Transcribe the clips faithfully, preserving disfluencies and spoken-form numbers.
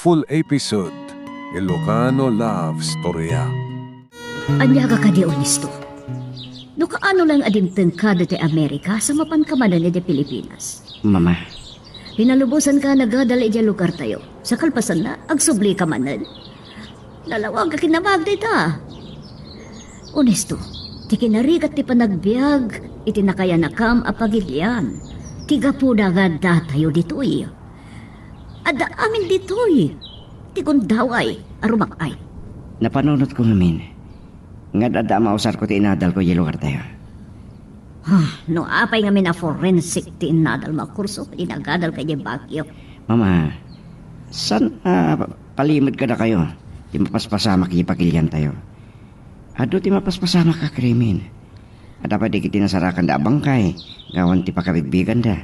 Full episode, Ilocano Love Storya. Ania ka kadi, Ernesto? No kaano lang a dimtengka ditoy Amerika sa mapanka manen idiay Pilipinas? Mama. Pinalubosanka a nagadal idiay lugartayo. Sa kalpasanna, agsublika manen. Nalawag a kinamag dayta. Ernesto, ti kinarigat ti panagbiag iti nakayanakam a pagilian, ti gapuna nga addatayo ditoy. Adda amin ditoy. Ti gundaway a rumak-ay. Napanunotko ngamin. Nga adda a mausarko ti inadalko idiay lugartayo. Ah, no apay ngamin a forensic ti inadalmo a kurso, ti nagadalka idiay Baguio. Mama, saan a palimod kadakayo ti mapaspasamak idiay pagiliantayo? Adu ti mapaspasamak a krimen. Adda pay dagiti nasarakanda a bangkay gawan ti pakabigbiganda.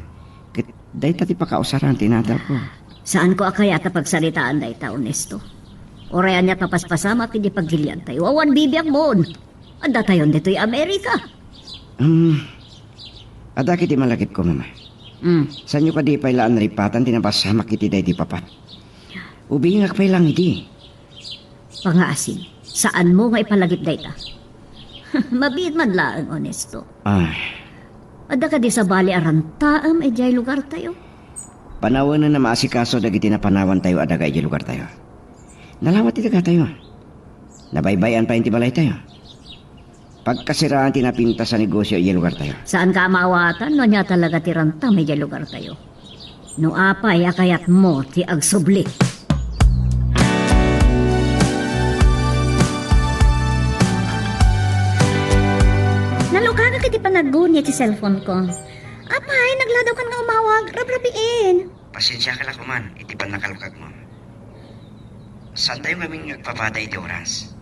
Ket dayta ti pakausaran ti inadalko. Saanko a kayat a pagsaritaan dayta, Ernesto. Uray ania ti mapaspasamak idiay pagiliantayo, awan bibiagmon. Addatayon ditoy Amerika. Um, adda ket ti malagipko, Mama. Mm. Saanyo kadi pay la a naripatan ti napasamak iti daydi papa? Ubingak pay lang idi. Pangaasim, saanmo nga ipalagip dayta? Mabiit man laeng, Ernesto. Ah. Adda kadi sabali a rantaem idiay lugartayo? Panawenna a maasikaso dagiti napanawantayo a daga idiay lugartayo. Nalawa ti dagatayo. Nabaybay-an pay ti balaytayo. Pagkasiraan ti napintas a negosio idiay lugartayo. Saanka a maawatan no ania talaga ti rantam idiay lugartayo. No apay a kayatmo ti agsubli. Nalukagak iti panagguni ti cellphone ko. Apay, nagladawkan nga umawag, rabrabiin. Pasensiaka la koman iti pannakalukagmo. Saantayo ngamin nga agpapatay iti oras.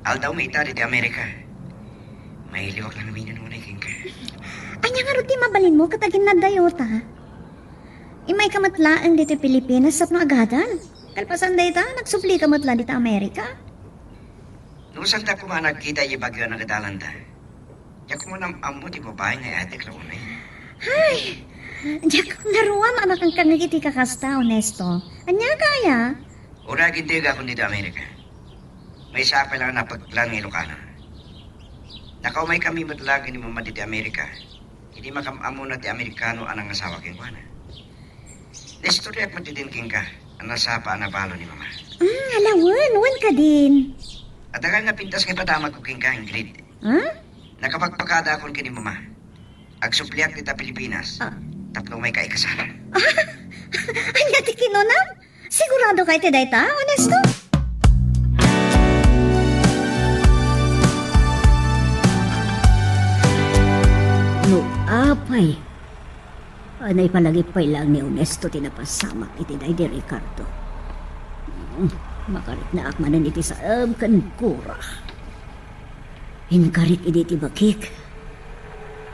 Aldawmi ita ditoy Amerika. Mailiwak lang ngamin unay kenka. Ania ngarud ti mabalinmo ket aginnadayota? Immayka met laeng ditoy Pilipinas tapno agadal. Kalpasan dayta, nagsublika met la ditoy Amerika. No saanda koma a nagkita iti Baguio a nagadalanda, diak koma am-ammo ti babai nga iadek la unay. Hay! Diak ngaruam a makangkangngeg iti kakasta, Ernesto. Ania kaya? Uray agindegakon ditoy Amerika. Maysa pay lang a napeglan nga Ilocano. Nakaumaykami met laeng ni Mama ditoy Amerika. Idi makam-ammona ti Amerikano a nangasawa kenkuana. Naistoryaak met idin kenka a nasapa a nabalo ni Mama. Ah, ala wen, wen kadin. Adda kadi napintas nga ipadamagko kenka, Ingrid. Ha? Nakapagpakadaakon ken ni Mama. Agsubliak dita Pilipinas. Ah. Tapno umayka ikasar. Ania ti kinunam? Siguradoka iti dayta, Ernesto? No apay a naipalagip pay laeng ni Ernesto ti napasamak iti daydi Ricardo, hmm, makariknaak manen iti saem ken gura. Inkarik idi ti bakik.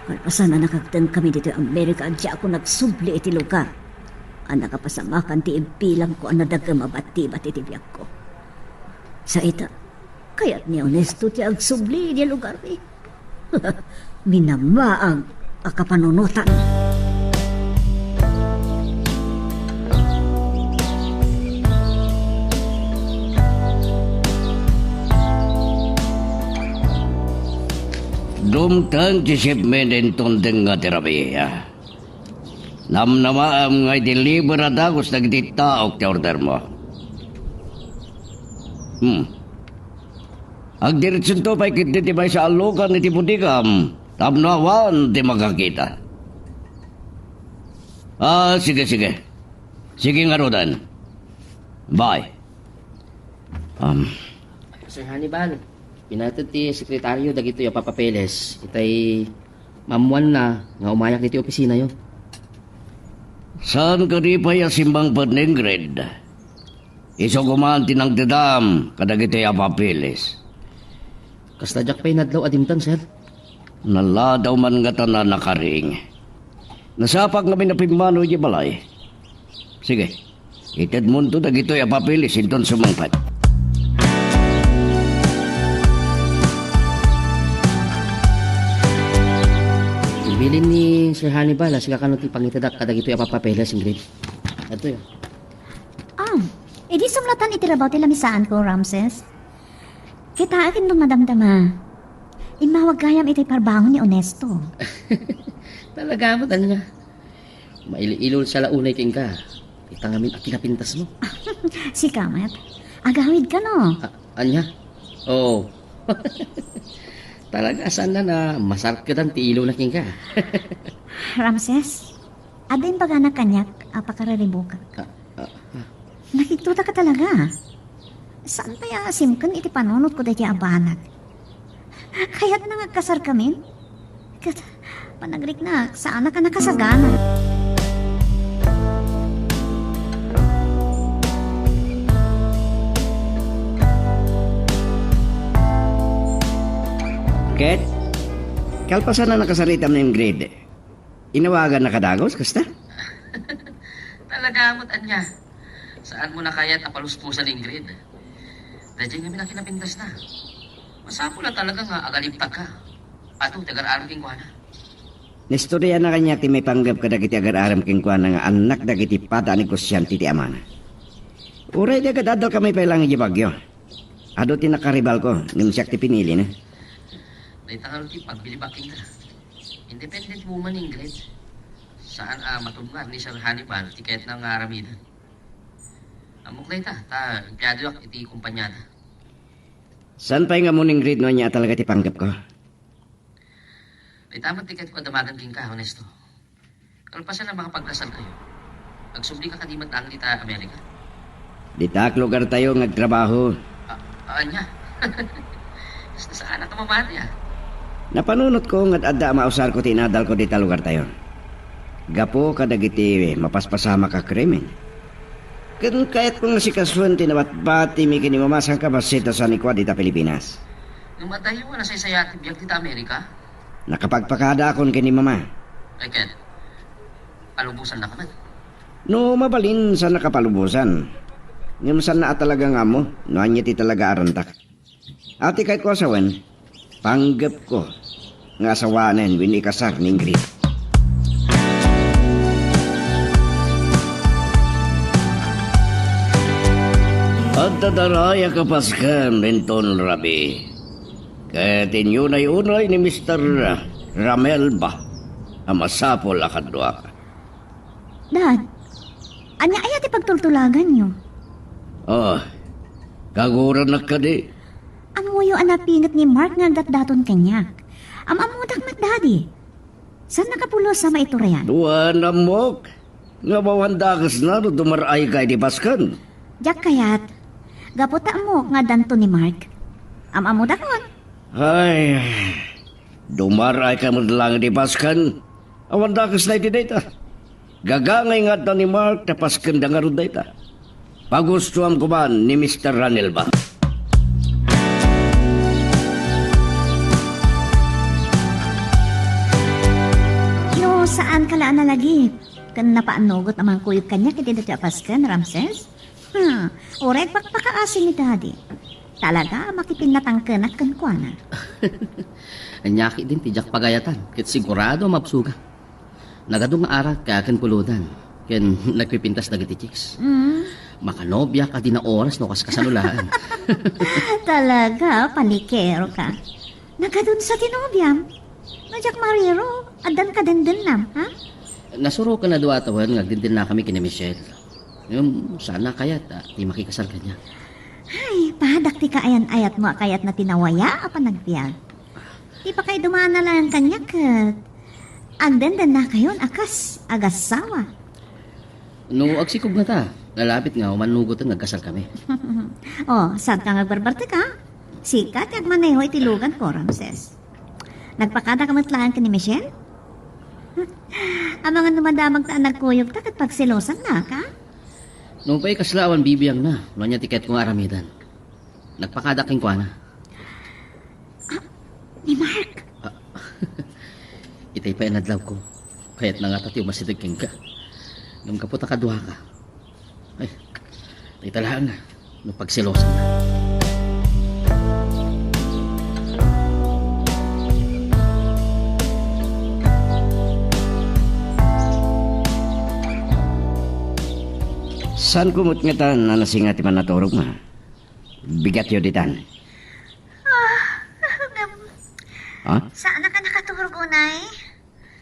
Kalpasan a nakagtengkami ditoy Amerika, diakon agsubli iti lugar a nakapasamakan ti imbilangko a nadagem a batibat iti biagko. Sa ita, kayat ni Ernesto ti agsubli iti lugarmi. Minamaag a kapanunotan. Dumteng ti shipment inton dengnga ti rabii. Namnamaem nga i-deliver a dagus dagiti taok ti ordermo. Hmm. Agdiretsonto pay ketdi ti maysa a lugan iti bodegam tapno awan ti makakita. Ah, sige, sige. Sige ngaruden. Bye. Um, Sir Hannibal, pinated ti sekretaryo dagitoy a papapeles. Itay maammoanna nga umayak ditoy opisinayo. Saan kadi pay a simmangpet ni Ingrid? Isu koma ti nangtedam kadagitoy a papeles. Kasta diak pay nadlaw a dimteng, sir. Naladaw man ngata a nakaring. Nasapak ngamin a pimmano idiay balay. Sige, itedmonto dagitoy a papeles inton sumangpet. Ibilin ni Sir Hannibal a sika kano ti pangitedak kadagitoy a papeles, Ingrid. Adtoy, ah. Ah, Idi sumlatan iti rabaw ti lamisaanko, Ramses. Kitaek inton madamdama. Immawag gayam iti parbangon ni Onesto. Talaga met, ania? Mailo-ilo sa la unay kenka. Ita ngamin a kinapintasmo. Sika met. Agawidka, no? A-, ania? Oo. Talaga, saan na na masarkedan ti ilona kenka? Ramses, adda imbagana kaniak a pakararibukak. Ah, ah, ah. Nakigtotaka talaga. Saan pay a simken iti panunotko daytoy a banag? Kayatna nga agkasarkamin? Ket panagriknak, saanak a nakasagana. Ket, kalpasan a nakasaritam ni Ingrid, inawagannaka dagus, kasta? Talaga met, ania? Saanmo a kayat a palusposan ni Ingrid? Daydiay ngamin a kinapintasna. Masapul a talaga nga agalibtagka. Adu ti agar-aram kenkuana. Naistoryaanna kaniak ti maipanggep kadagiti agar-aram kenkuana nga annak dagiti pada a negosiante ti amana. Uray di agad-addalkami pay laeng idiay Baguio. Adu ti nakaribalko, ngem siak ti pinilina. Dayta ngarud ti pagbilibak kenka. Independent woman ni Ingrid. Saan a matudngar ni Sir Hannibal ti kayatna nga aramiden. Ammok dayta, ta empleadoak iti kompaniada. Saan pay nga ammo ni Ingrid no ania a talaga ti panggepko? Dayta met ti kayatko a damagen kenka, Onesto. Kalpasan a makapagkasalkayo, agsublika kadi met laeng dita Amerika? Dita lugartayo nga agtrabaho. A-, ania? Kasta saanak a mamati, a. Napanunotko nga adda a mausarko ti inadalko dita lugartayo. Gapu kadagiti mapaspasamak a krimen. Ken kayatko nga sikasuen ti nabatbatimi ken ni Mama sangkabassit a sanikua dita Pilipinas. Ngem adayo a nasaysayaat ti biag dita Amerika? Nakapagpakadaakon ken ni Mama. Ay ket, palubosannaka met? No mabalin, saannaka palubosan. Ngem saanna a talaga nga ammo no ania ti talaga a rantak. A ti kayatko a sawen, panggepko nga asawanen wenno ikasar ni Ingrid. Adda daray a kapasken inton rabii. Ket inyunay-unay ni Mister Ramelba a masapul a kaduak. Dad, ania aya ti pagtultulaganyo? Ah, kagurannak kadi. Ammoyo a napinget ni Mark nga agdatdaton kaniak. Am-ammodak met, Daddy. Saan nakapulos a maiturayan? Wen, ammok. Ngem awan dakesna no dumar-ayka iti pasken. Diak kayat. Gapu ta ammok nga addanto ni Mark. Am-ammodakon. Ay, dumar-ayka met laeng iti pasken. Awan dakesna iti dayta. Gagangay nga adda ni Mark ta paskenda ngarud dayta. Pagustoam koma ni Mister Ranelba. No, saanka la a nalagip ken napaannugot a mangkuyog kaniak iti daytoy a pasken, Ramses? Hmm, uray agpakpakaasi ni Daddy. Talaga a makipinnatangkenak kenkuana. Ania ketdin ti diak pagayatan, ket sigurado a mabsogak. Nagadu nga arak ken puludan, ken nagpipintas dagiti chicks. Mm. Makanobiak a dina oras no kas kasano laeng. Talaga, panikero ka. Nagadun sa ti nobiam. No diak mariro, addan kadendennam, ha? Nasuroken a dua tawen nga agdendennakami ken ni Michelle. Ngem, saan a kayat a ti makikasar kaniak. Ay, padak ti kaayan-ayatmo a kayatna ti nawaya a panagbiag. Ti pakaidumana laeng kaniak ket agdendennakayon a kas agassawa. No agsikog ngata, nalapit nga umannugoten nga agkasarkami. Oh, saanka nga agbarbartek, a? Sika ti agmaneho iti luganko, Ramses. Nagpakadaka met laeng ken ni Michelle? Amangan no madamagta a nagkuyogta ket pagselosannaka? Nupay kasla awan bibiangna, no ania ti kayatko nga aramiden. Nagpakadak kenkuana. Ah, ni Mark. Ah, itay pay a nadlawko. Kayatna ngata ti umasideg kenka. Ngem gapu ta kaduaka. Ay, dayta laeng no pagselosanna. Saanko met ngatan a nasinga ti pannaturogmo? Bigatyo ditan. Ah, ngem, ha? Saannak a nakaturog unay.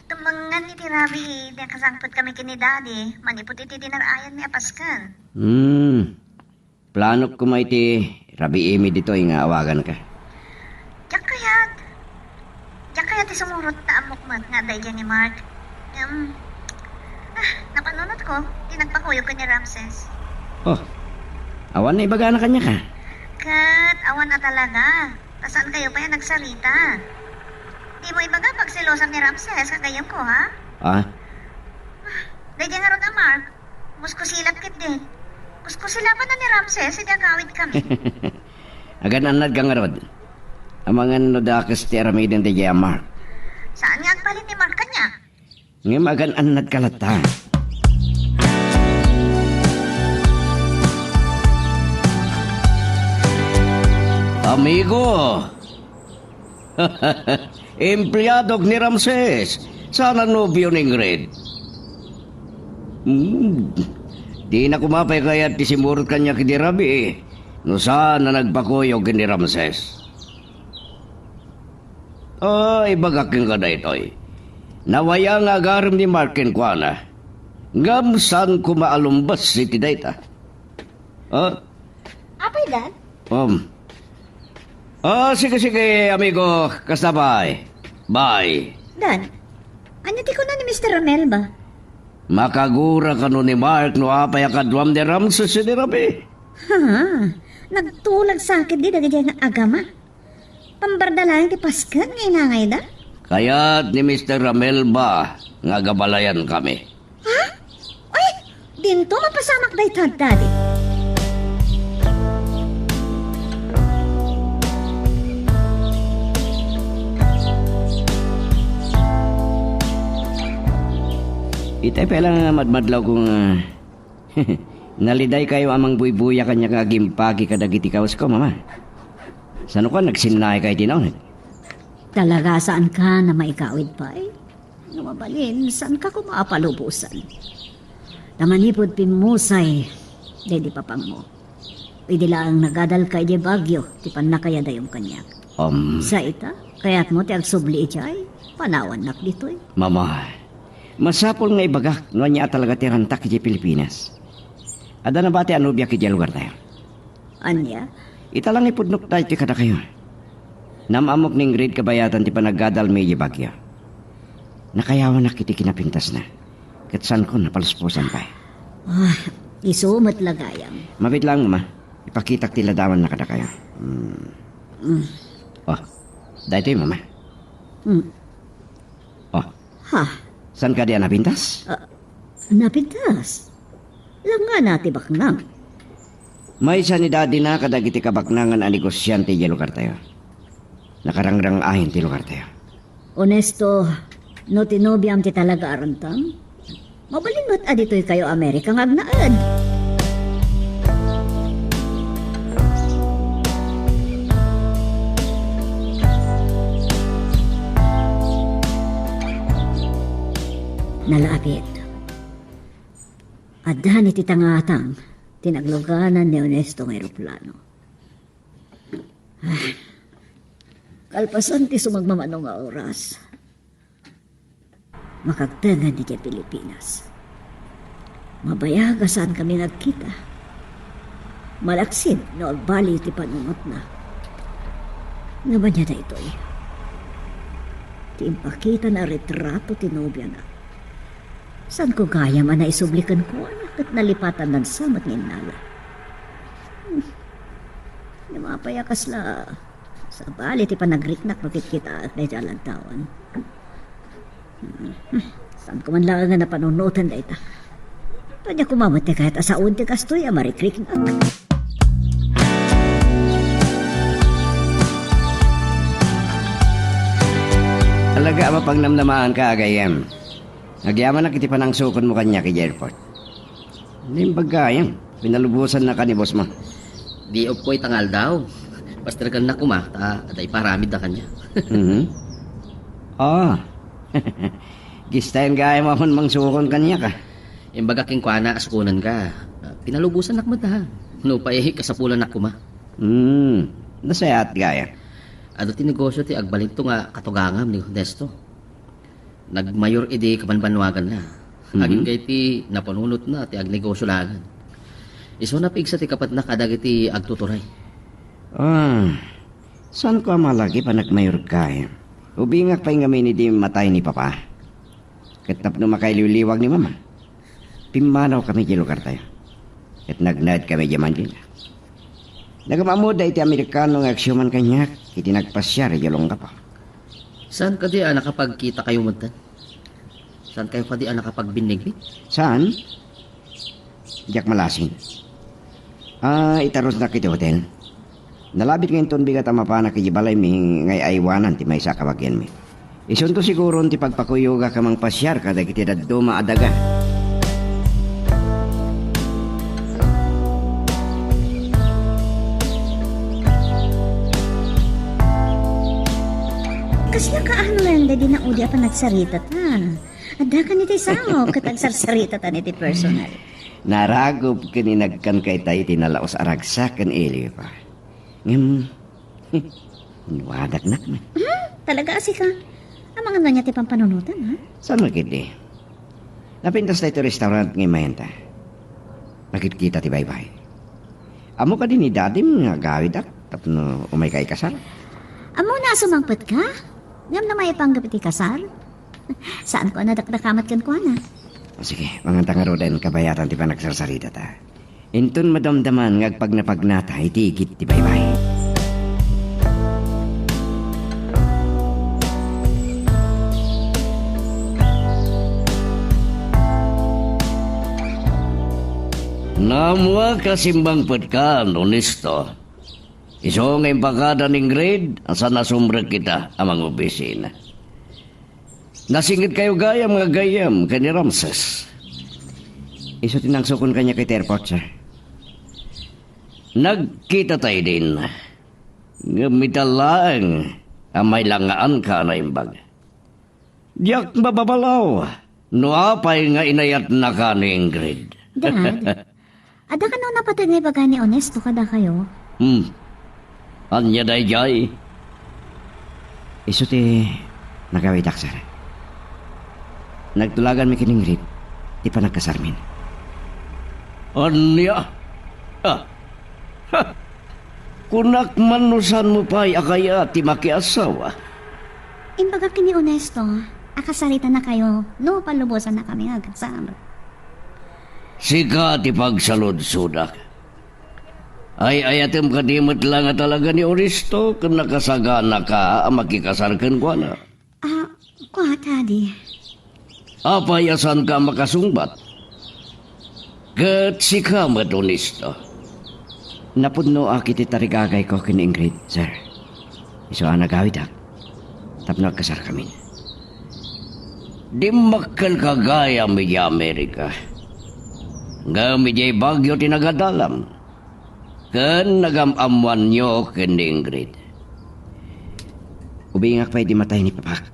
Tummengen iti rabii, eh, di nakasangpetkami ken ni Daddy, manipud iti dinar-ayanmi a Pasken. Hmm. Planok koma iti rabiimi ditoy nga awaganka. Diak kayat. Diak kayat ti sumurot ta ammok met nga adda idiay ni Mark. Ngem, ah, napanunotko, ti nagpakuyog ken ni Ramses. Oh, awan naibagana kaniak a? Ket awan a talaga. Ta saankayo pay a nagsarita. Dimo ibaga pagselosak ni Ramses, kagayemko, ha? Ah? Daydiay ngarud a Mark, muskusilak ketdi. Kuskusilakan na ni Ramses, idi agawidkami. Agan-annadka ngarud. Amangan no dakes ti aramiden daydiay a Mark. Saan nga agbalin ni Mark kaniak? Ngem agan-annadka latta. Amigo! Empleadok ni Ramses, saan a nobio ni Ingrid. Hmm. Dina koma pay kayat ti simurot kaniak iti rabii, no saan a nagpakuyog ken ni Ramses. Ah, ibagak kenka daytoy. Nawaya nga agarem ni Mark kenkuana. Ngem saan koma a lumbes iti dayta. Ah? Apay, Dad? Um. Ah, sige, sige, amigo. Kasta pay. Bye. Dad, ania ti kuna ni Mister Ramel ba? Makagura kano ni Mark no apay a kaduam ni Ramses iti rabii. Ha? Nagtulag sa ketdi dagiti nga agama. Pambarda laeng ti Pasken nga inangayda? Kayat ni Mister Ramelba nga agabalayankami. Ha? Ay, dinto mapasamak dayta, Daddy. Itay pay lang nga madmadlaw kong, ah, Nalidaykayo a mangbuybuya kaniak nga agimpagi kadagiti kawasko, Mama. Saan koma nagsinnayka iti nauneg? Talaga, saanka a maikawid pay? No mabalin, saanka koma a palubosan? Ta manipud pimmusay daydi papanmo. Idi laeng nagadalka idiay Baguio ti pannakayadayom kaniak. Um. Sa ita, kayatmo ti agsubli idiay? Panawannak ditoy. Mama, masapul nga ibagak no ania a talaga ti rantak idiay Pilipinas. Adda nabati a nobiak idiay lugartayo. Ania? Ita lang ipudnok daytoy kadakayo. Naam-ammok ni Ingrid kabayatan ti panaggadalmi idiay Baguio. Nakayawanak iti kinapintasna. Ket saankon a palusposan pay. Ah, isu met la gayam. Mabiit lang, Mama. Ipakitak ti ladawanna kadakayo. Hmm. Mm. Oh, daytoy, Mama. Mm. Oh. Ha? Saan kadi a napintas? Ah, napintas? Langngana ti baknang. Maysa ni Daddy-na kadagiti kabaknangan a negosiante idiay lugartayo. Nakarangrang-ayon ti lugartayo. Honesto, no ti nobiam ti talaga a rantang, mabalin met a ditoykayo Amerika nga agnaed. Nalabit. Addan iti tangatang ti nagluganan ni Honesto nga eroplano. Ah, kalpasan ti sumagmamano nga oras, makagtengen idiay Pilipinas. Mabayag a saankami nga agkita. Malaksid no agbali ti panunotna. Ngem ania daytoy? Ti impakitana a retrato ti nobiana. Saanko gayam a naisubli kenkuana ket nalipatanna sa met nga innala. Hmm. Ngem apay a kasla sabali ti panagriknak no kitkitaek dayta a lantawan? Hmm. Saanko man laeng a napanunoten dayta. Ania koma met ti kayat a saoen ti kastoy a marikriknak? Talaga a mapangnamnamaanka, agayem. Agyamanak iti panangsukonmo kaniak idiay airport. Naimbag gayam, pinalubosannaka ni bossmo. Day off ko ita nga aldaw. Pastergannak koma, ta adda iparamidda kaniak. Mhm. Ah. Kistaen gayam a mangsukonak kaniak, ah. Imbagak kenkuana a sukonenka. Pinalubosannak met, ha. Nupay kasapulannak koma. Hmm, nasayaat gayam. Adu ti negosio ti agbalinto nga katugangam ni Ernesto. Nagmayor idi kabanbanwaganna. Mhm. Agingga iti napanunotna ti agnegosio laengen. Isuna pigsa ti kapatna kadagiti agtuturay. Ah, saanko a malagip a nagmayor gayam. Ubingak pay ngamin idi matay ni Papa. Ket tapno makailiwliwag ni Mama, pimmanawkami idiay lugartayo. Ket nagnaedkami idiay Manila. Nagam-ammoda iti Amerikano nga agsiuman kaniak iti nagpasiar idiay Olongapo. Saan kadi a nakapagkitakayo metten? Saan kayo kadi a nakapagbinnigbi? Saan? Diak malasin. Ah, itarusnak iti hotel. Nalabit nga inton bigat a mapanak iti balaymi nga ay-aywanan ti maysa a kabagianmi. Isunto siguron ti pagpakuyogak a mangpasiar kadagiti dadduma a daga. Kasla kaano nga daydi naudi a panagsaritata? Adda kan iti sao ket agsarsaritatan iti personal. Naragop ken inagkan kayta iti nalaus a ragsak ken ili pa. Ngem, inwadaknak met. Hmm? Talaga a sika? Amangan nga niya ti pampanunotan, ha? Saan mo ketdi? Napintas tayo ti restaurant nga imayanta. Nakitkita ti baybay. Ammo kadi ni dadim nga agawidak tapno umay ka ikasar? Ammona a sumangpet ka? Ngem no maipanggep iti kasar? Saanko a nadakdakamat kenkuana. O sige, manganta ngaruden kabayatan ti panagsarsaritata. Inton madamdaman nga agpagnapagnata iti igid ti baybay. Naammoak a simmangpetkan, Ernesto. Isu nga impakada ni Ingrid a saan a sumrek ita a mangopisina. Nasingedkayo gayam nga gayyem ken ni Ramses. Isu ti nangsukon kaniak iti airport, sir. Nagkitatayo idin. Ngem ita laeng a mailangaanka a naimbag. Diak mababalaw no apay nga inayatnaka ni Ingrid. Dad, adda kano napateg nga ibaga ni Ernesto kadakayo? Hmm. Ania daydiay? Isu ti nagawidak, sir. Nagtulaganmi ken ni Ingrid ti panagkasarmin. Ania? Ah. Ha! Kunak man no saanmo pay a kayat ti makiasawa. Imbagak ken ni Ernesto a kasaritanakayo no pallubosannakami nga agkasar. Sika ti pagsaludsodak. Ay-ayatem kadi met la nga talaga ni Ernesto ken nakasaganaka a makikasar kenkuana? Ah, kua, Daddy. Apay a saanka a makasungbat? Ket sika met, Ernesto. Napudnoak iti tarigagayko ken ni Ingrid, sir. Isu a nagawidak tapno agkasarkamin. Dimmakkelka gayam idiay Amerika. Ngem idiay Baguio ti nagadalam. Ken nagam-ammoanyo ken ni Ingrid. Ubingak pay idi matay ni Papak.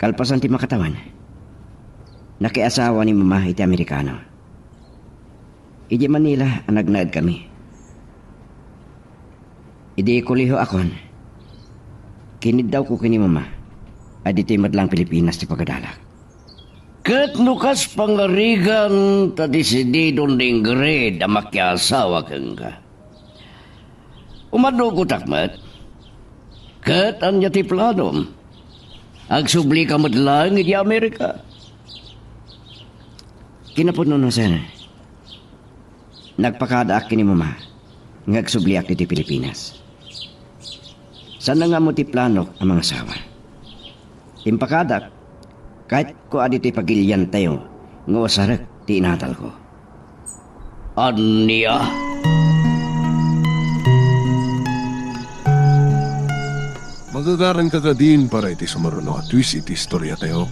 Kalpasan ti makatawan, nakiasawa ni Mama iti Amerikano. Idiay Manila a nagnaedkami. Idi kolehiyoakon, kiniddawko ken ni Mama a ditoy met laeng Pilipinas ti pagadalak. Ket no kas pangarigan ta desididon ni Ingrid a makiasawa kenka, umadugotak met. Ket ania ti planom? Agsublika met laeng idiay Amerika? Kinapudno, sir. Nagpakadaak ken ni Mama nga agsubliak ditoy Pilipinas. Saanna nga ammo ti planok a mangasawa. Impakadak, kayatko a ditoy pagiliantayo nga usarek ti inadalko. Ania? Magagaranka kadin para iti sumaruno a twist iti istoriatayo.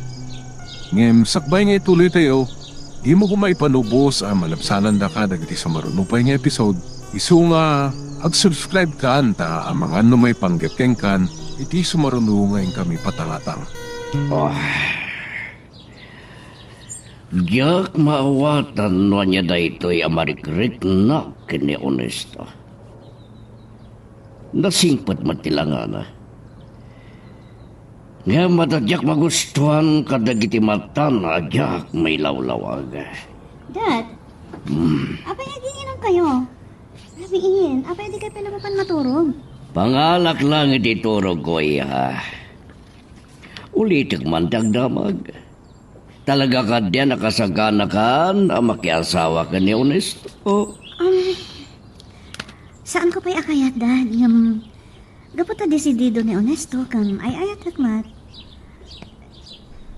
Ngem sakbay nga ituloytayo, dimo koma ipalubos a malabsanandaka dagiti sumaruno pay nga episode, isu nga ag-subscribekan ta amangan no maipanggep kenkan iti sumaruno nga inkami patangatang. Oh. Diak maawatan no ania daytoy a marikriknak ken ni Honesto. Nasingpet met ti langana. Ngem adda diak magustuan kadagiti matana a diak mailawlawag. Dad, Hmm. apay aginginom kayo? Rabiin, apay di kayo pala mapan maturog? Pangalak lang iti turog ko, iha. Ulitek man ti agdamag. Talaga kadi a nakasaganakan a makiasawa ken ni Honesto? Um, saan ko pay a kayat, Dad, ngem gapu ta desidido ni Honesto ken ay-ayatek met.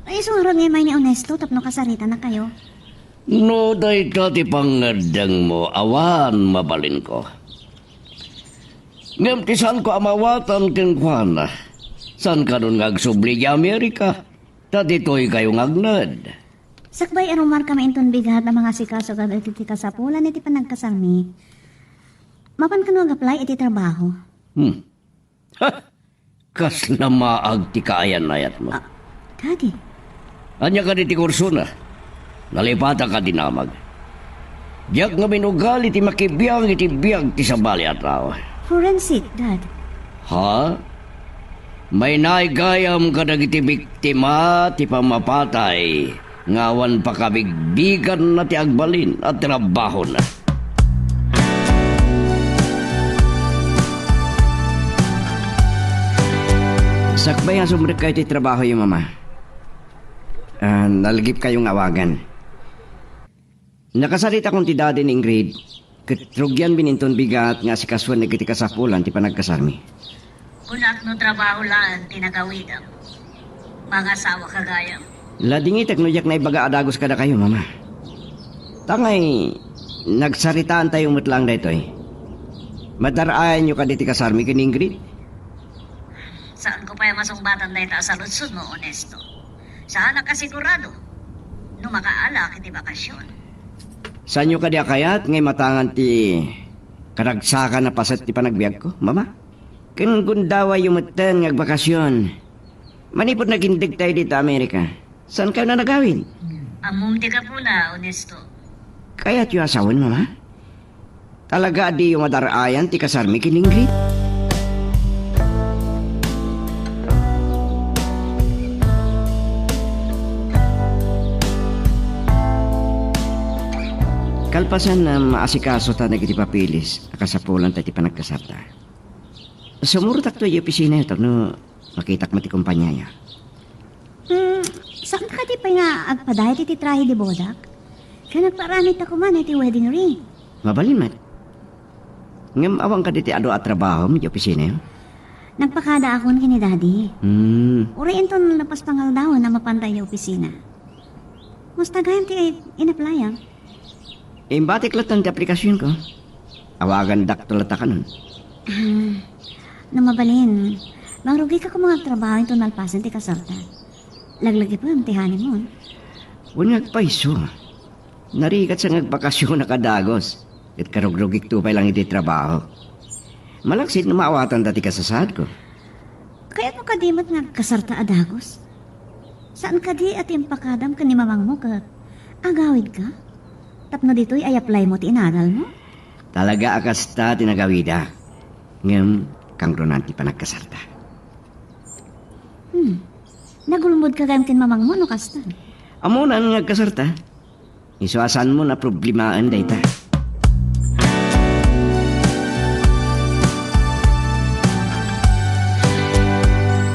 Ay, isu ngarud nga immay ni Honesto tapno kasarita na kayo. No dayta ti pangngeddengmo, awan mabalinko. Ngem ti saanko a maawatan kenkuana, saan kanon nga agsubli idiay Amerika, ta ditoy kayo nga agned. Sakbay a rumarkami inton bigat a mangasikaso kadagiti kasapulan iti panagkasarmi, mapan kano ag-apply iti trabaho. Hmm. Ha! Kasla maag ti kaayan-ayatmo. Ah, Daddy. Ania kadi ti kursona? Nalipatak a dinamag. Diak ngamin ugali ti makibiang iti biag ti sabali a tao. Forensic, Dad. Ha? Maynay gayam kadagiti biktima ti pammapatay nga awan pakabigbiganna ti agbalin a trabahona. Sakbay nga sumrekkayo ti trabahoyo, Mama. Ah, nalgipkayo nga awagan. Nakasaritakon ti dadi ni Ingrid, ket rugianmin inton bigat nga asikasuen dagiti kasapulan ti panagkasarmi. Kunak no trabaho laeng ti nagawidem, mangasawaka gayam. Ladingitek no diak naibaga a dagus kadakayo, Mama. Ta ngay, nagsaritaantayo met laeng daytoy. Madar-ayanyo kadi ti kasarmi ken ni Ingrid? Saanko pay a masungbatan dayta a saludsodmo, Honesto. Saanak a sigurado no makaalak iti bakasion. Saanyo kadi a kayat nga imatangan ti karagsakan a paset ti panagbiagko, Mama? Ken gundawayyo metten nga agbakasion. Manipud nagindegtayo dita Amerika, saankayo a nagawid? Ammom ti gapuna, Honesto. Kayatyo a sawen, Mama? Talaga a diyo madar-ayan ti kasarmi ken ni Ingrid? Kalpasan a maasikasota dagiti papeles a kasapulanta iti panagkasarta, sumurotakto idiay opisinayo tapno makitak met ti kompaniayo. Hmm, saan kadi pay nga agpadayo iti trahe de bodak? Ken agparamidta koma iti wedding ring. Mabalin met. Ngem awan kadi ti adu a trabahom iti opisinayo? Nagpakadaakon ken ni Daddy. Hmm. Uray inton lapas pangaldawen a mapanta iti opisina. Kumusta gayam ti in-apply-am? Imbatik latta ti aplikasionko. Awagandakto latta kanon. Ah, no mabalin, mangrugika koma nga agtrabaho inton malpasen ti kasarta. Laglagipem ti honeymoon. Wen nga agpayso. Narigat sa nga agbakasionak a dagus. Ket karugrugikto pay lang iti trabaho. Malaksid no maawatanda ti kasasaadko. Kayatmo kadi met nga agkasarta a dagus? Saan kadi a ti impakadam ken ni mamangmo ket agawidka? Tapno ditoy ay apply mo ti inadalmo? Talaga a kasta ti nagawidak. Ngem, kangrunan ti panagkasarta. Hmm. Nagulmodka gayam ken mamangmo no kasta? Ammonan nga agkasarta. Isu a saanmo a problemaen dayta.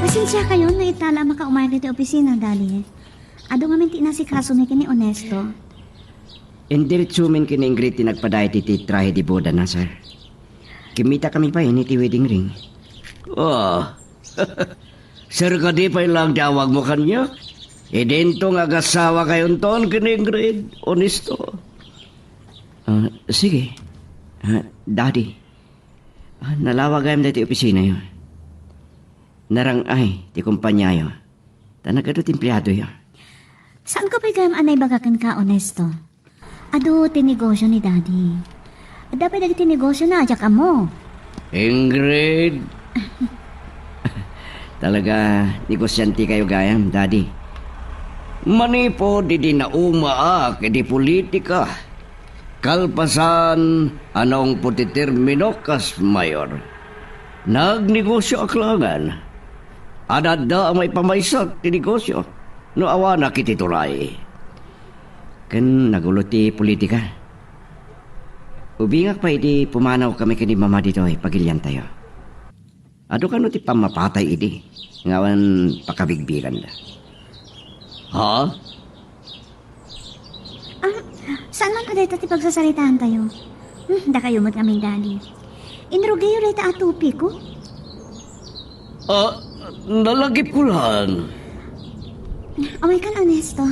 Pasensiakayon no ita la a makaumay ditoy opisina, Daddy. Adu ngamin ti inasikasomi ken ni Honesto. Indiretsomin ken ni Ingrid ti nagpadayo iti trahe de bodana, sir. Kimmitakami pay iti wedding ring. Oh. Sir, kadi pay lang ti awagmo kaniak? Idinto nga agasawakayonton ken ni Ingrid, Honesto. Ah, sige. Ah, Daddy. Ah, nalawagayam daytoy opisinayo. Narang-ay ti kompaniayo. Ta nagadu ti empleadoyo. Saanko pay gayam a naibaga kenka, Honesto? Adu ti negosio ni Daddy. Adda pay dagiti negosiona a diak ammo. Ingrid! Talaga, negosyantekayo gayam, Daddy. Manipud idi naumaak iti politika, kalpasan a naungpot ti termino kas mayor, nagnegosioak laengen. Adda a maipamaysak ti negosio no awanak iti tulay. Ken nagulo ti politika. Ubingak pay idi pumanawkami ken ni Mama ditoy pagiliantayo. Adu kano ti pammapatay idi nga awan pakabigbiganda? Ha? Ah, saan man kadayta ti pagsasaritaantayo? Hmm, dakayo met ngamin, Daddy. Inrugiyo dayta a topiko? Ah, nalagipko laeng. Awayen, Ernesto.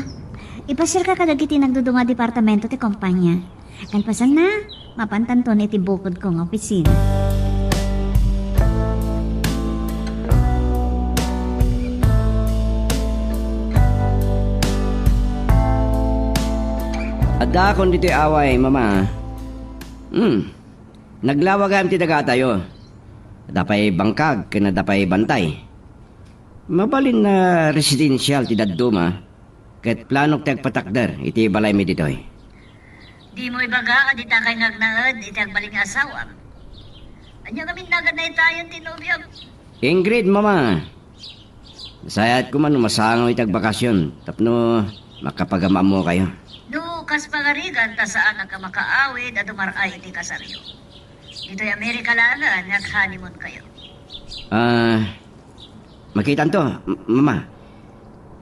Ipasiarka kadagiti nagduduma a departamento ti kompania. Kalpasanna, mapantanton iti bukodko nga opisina. Addaakon ditoy away, Mama. Hmm. Naglawagam ti dagatayo. Adda pay bangkag ken adda pay bantay. Mabalin a residential ti dadduma, ket planok ti agpatakder iti balaymi ditoy. Dimo ibaga a ditakay nga agnaed iti agbalin nga asawam. Ania ngamin nagan naytayen ti nobiam? Ingrid, Mama. Nasayaat koma no masangaw iti agbakasyon tapno makapagam-ammokayo. No kas pangarigan ta saanak a makaawid a dumar-ay iti kasaryo. Ditoy Amerika laengen nga ag-honeymoon kayo. Ah, makitanto, m- Mama.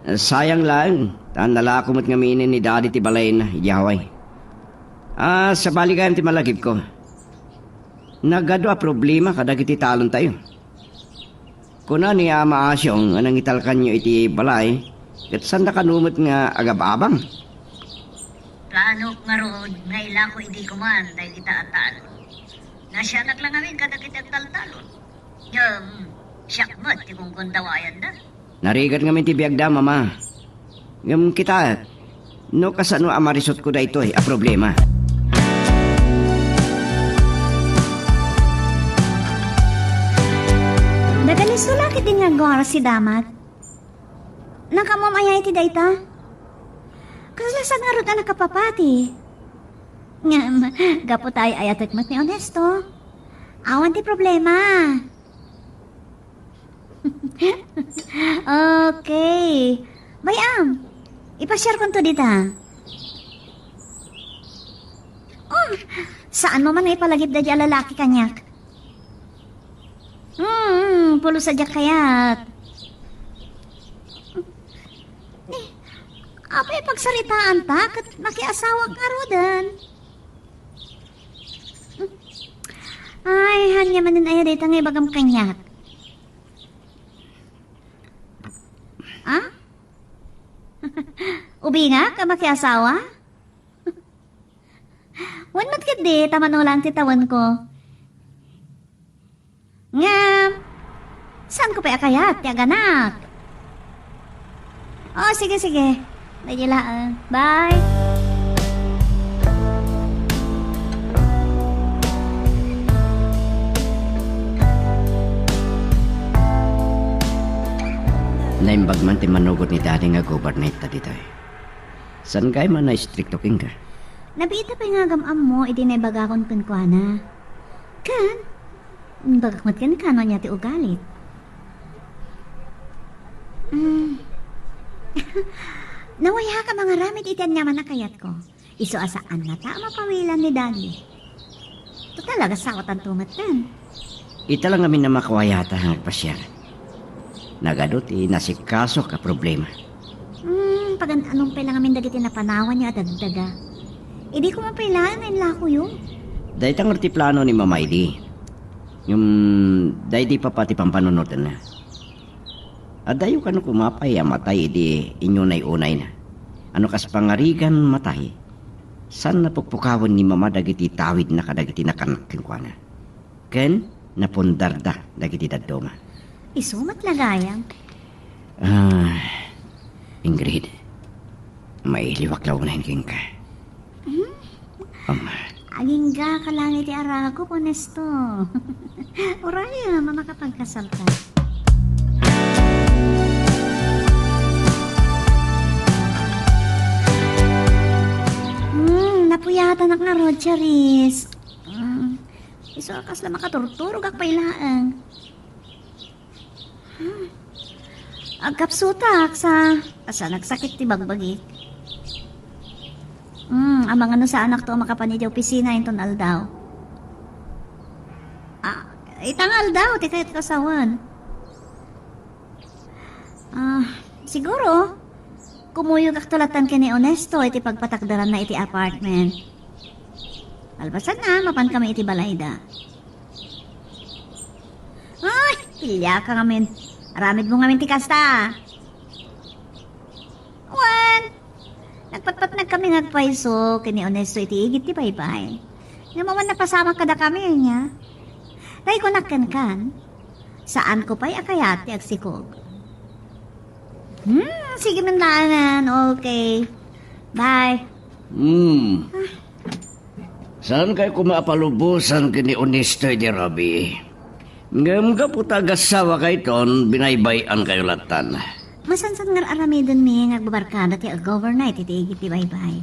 Sayang laeng, ta nalako met ngamin ni Daddy ti balayna idiay Hawaii. Ah, sabali gayam ti malagipko. Nagadu a problema kadagiti talontayo. Kuna ni Ama Asyong a nangitalkanyo iti balay, ket sanda kano met nga agab-abang. Planok ngarud nga ilako idi koman dagita a talon. Nasianak la ngamin kadagiti agtaltalon. Ngem, siak met ti gunggondawayanna. Narigat ngamin ti biagda, Mama. Ngem kitaek, no kasano a marisotko daytoy a problema. Nagaliso la ketdi nga agguar si Damat. Nakaammoam aya iti dayta? Kasla saan ngarud a nakapapati? Ngem, gapu ta ay-ayatek met ni Ernesto. Awan ti problema. Okay. Bay-am, ipasiarkonto dita. Oh, saanmo man nga ipalagip daydi a lalaki kaniak? Hmm, pulos a diak kayat. Ni, apay pagsaritaanta ket makiasawak ngaruden? Ay, ania manen aya dayta nga ibagam kaniak? Ah? Ubingak a makiasawa? Wen met ketdi ta mano laeng ti tawenko. Ngem, saanko pay a kayat ti aganak. O, sige, sige. Daydi laeng. Bye. Naimbag man ti manugot ni Daddy nga gobernador ta ditoy. Saan gayam a naistrikto kenka? Nabiit pay nga agam-ammo idi naibagakon kenkuana. Ken, imbagak met kenka no ania ti ugalit. Mm. Nawayak a mangaramid iti aniaman a kayatko. Isu a saannata a mapawilan ni Daddy. Total, agasawatanto metten. Ita la ngamin a makawayata nga agpasiar. Nagadu ti nasikasok a problema. Hmm, pagan-anom pay la ngamin dagiti napanawanyo a dagdaga. Idi koma pay laeng nga inlakoyo. Dayta ngarud ti plano ni Mama idi. Ngem daydi papa ti pampanunotenna. Adayo kano koma pay a matay idi inunay-unayna. A no kas pangarigan matay, saan napukpukawen ni Mama dagiti tawidna kadagiti nakannak kenkuana. Ken napundarda dagiti dadduma. Isu met la gayam. Ah, Ingrid, mailiwak la unayen kenka. Hmm? Ama. Agingga ka lang iti aragop, Ernesto. Uray, a, makapagkasalta. Yatanak ngarud, Charis. Mm. Isu a kasla makaturturogak pay laeng. Hmm. Agkapsutak sa, sa nagsakit ti bagbagik. Hmm, amangan no saanak to a makapan idiay opisina inton aldaw. Ah, ita nga aldaw, ti kayat ko sawen. Ah, siguro, kumuyogak to latan ken ni Onesto iti pagpatakderanna iti apartment. Kalpasanna, mapan kami iti balayda. Ay, piliaka ngamin. Aramidmo ngamin ti kasta. Wen, nagpatpatnag kami nga agpayso ken ni Onesto iti igid ti baybay. Ngem awan napasamak kadakami, ania? Tay kunak kenkan, saanko pay a kayat ti agsikog. Hmm, sige man laengen. Okay. Bye. Hmm. Saankayo koma a palubosan ken ni Onesto idi rabii. Ngem gapu ta agassawakayton, binaybay-ankayo lattan. Masansan nga ar-aramidenmi nga agbabarkada ti ag-overnight iti igid ti baybay.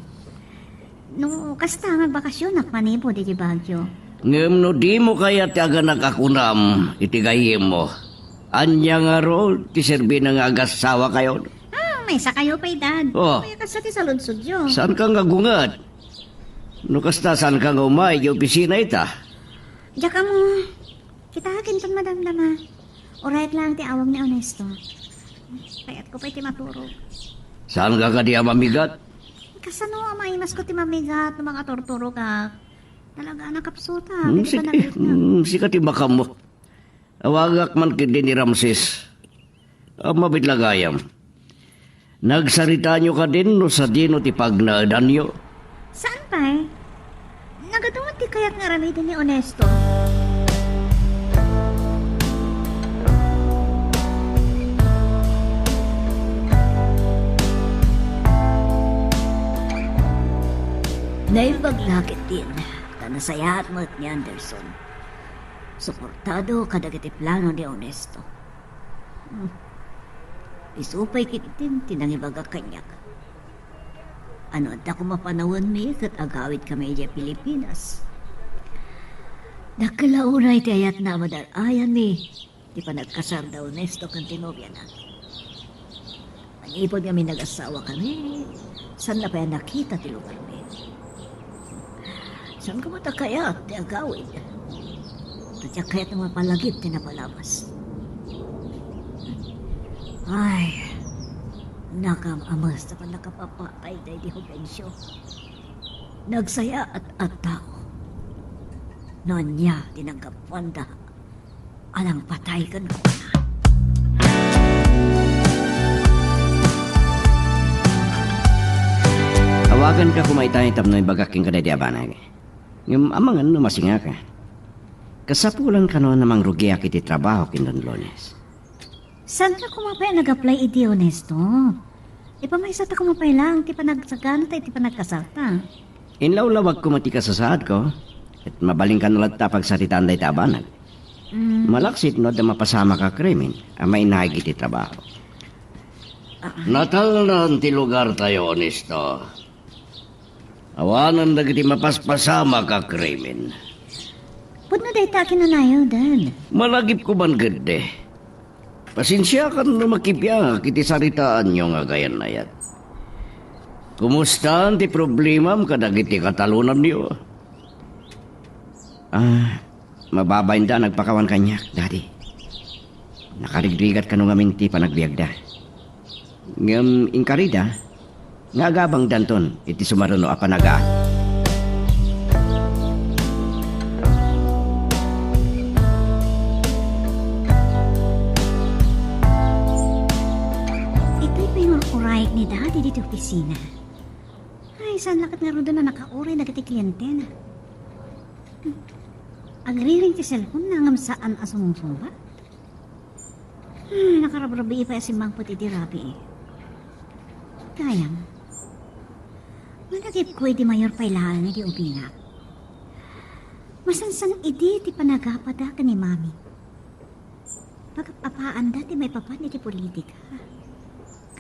No kasta nga agbakasionak manipud iti Baguio. Ngem no dimo kayat ti aganak a kunam iti gayyemmo, ania ngarud ti serbina nga agassawakayon? Ah, maysakayo pay, Dad. Oh. Kaya kasta ti saludsodyo. Saanka nga agunget? No kasta, saanka nga umay idiay opisina ita? Diak ammo. Kitaenton madamdama. Uray laeng ti awag ni Onesto. Kayatko pay ti maturog. Saanka kadi a mamigat? Kasano a maimasko ti mamigat no makaturturogak? Talaga a nakapsuta. Hmm, sika, hmm, sika ti makammo. Awagak man ketdi ni Ramses. Ammom met la gayam. Nagsaritaanyo kadin no sadino ti pagnaedanyo? Saan pay? Nagadu met ti kayat nga aramiden ni Onesto. Naimbag la ketdin, ta nasayaat met ni Anderson. Suportado kadagiti plano ni Onesto. Hmm. Isu pay ketdin ti nangibaga kaniak. No adda koma panawenmi ket agawidkami idiay Pilipinas. Dakkel a unay ti ayatna a madar-ayanmi ti panagkasar da Onesto ken ti nobiana. Manipud ngamin nagassawakami, saanna pay a nakita ti lugarmi. Saan koma ta kayat ti agawid? Ta diak kayat nga mapalagip ti napalabas. Ay, nakam-ames ta pannakapapatay daydi Juvencio. Nagsayaat a tao. No ania ti nanggapuanda a nangpatay kenkuana. Awaganka koma itay tapno ibagak kenka daydi a banag. Ngem amangan no masingaka. Kasapulan kano a mangrugiak iti trabaho ken Don Lones. Saanka koma pay a nag-apply idi Onesto? Ipamaysata koma pay laeng ti panagsaganata iti panagkasarta. Inlawlawag koma ti kasasaadko, ket mabalinka no latta a pagsaritaan dayta a banag. Mm. Malaksid no adda mapasamak a krimen a mainaig iti trabaho. Ah. Natalnan ti lugartayo, Onesto. Awanen dagiti mapaspasamak a krimen. Pudno dayta a kinanayo, Dad. Malagipko man ketdi. Pasensiakan no makibiangak iti saritaanyo nga agayannayat. Kumustan ti problemam kadagiti katalonanyo? Ah, mababainda a nagpakawan kaniak, Daddy. Nakarigrigat kano ngamin ti panagbiagda. Ngem inkarida nga agabangdanton iti sumaruno a panagaan. Itoy pay nga uray ni Daddy ditoy opisina. Ay, saan la ket ngaruden a nakauray dagiti klientena? Hmm. Agriring ti cellphone-na ngem saan a sumungsungbat. Hmm, nakarabrabii pay a simmangpet iti rabii. Gayam, malagipko idi mayor pay laeng idi ubinak. Masansan idi ti panagapada ken ni Mami. Pagap-apaanda ti maipapan iti politika.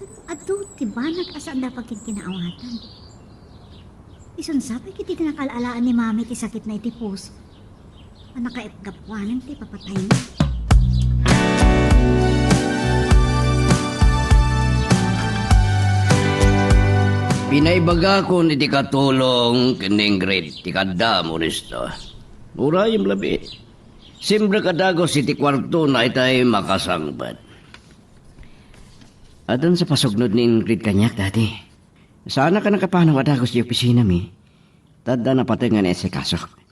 Ket adu ti banag a saanda pagkinkinaawatan. Isun sa pay ket iti nakaal-alaan ni Mami ti sakitna iti puso. A nakaipgapwanen ti papatayna. Pinaibagakon iti katulong ken ni Ingrid ti kaadda, Modesto. Urayem labi. Simrek a dagus iti kuartona itay makasangpet. Addan sa pasugnod ni Ingrid kaniak, Daddy. Saanak a nakapanaw a dagus ti opisinami. Ta adda napateg nga naisikasok.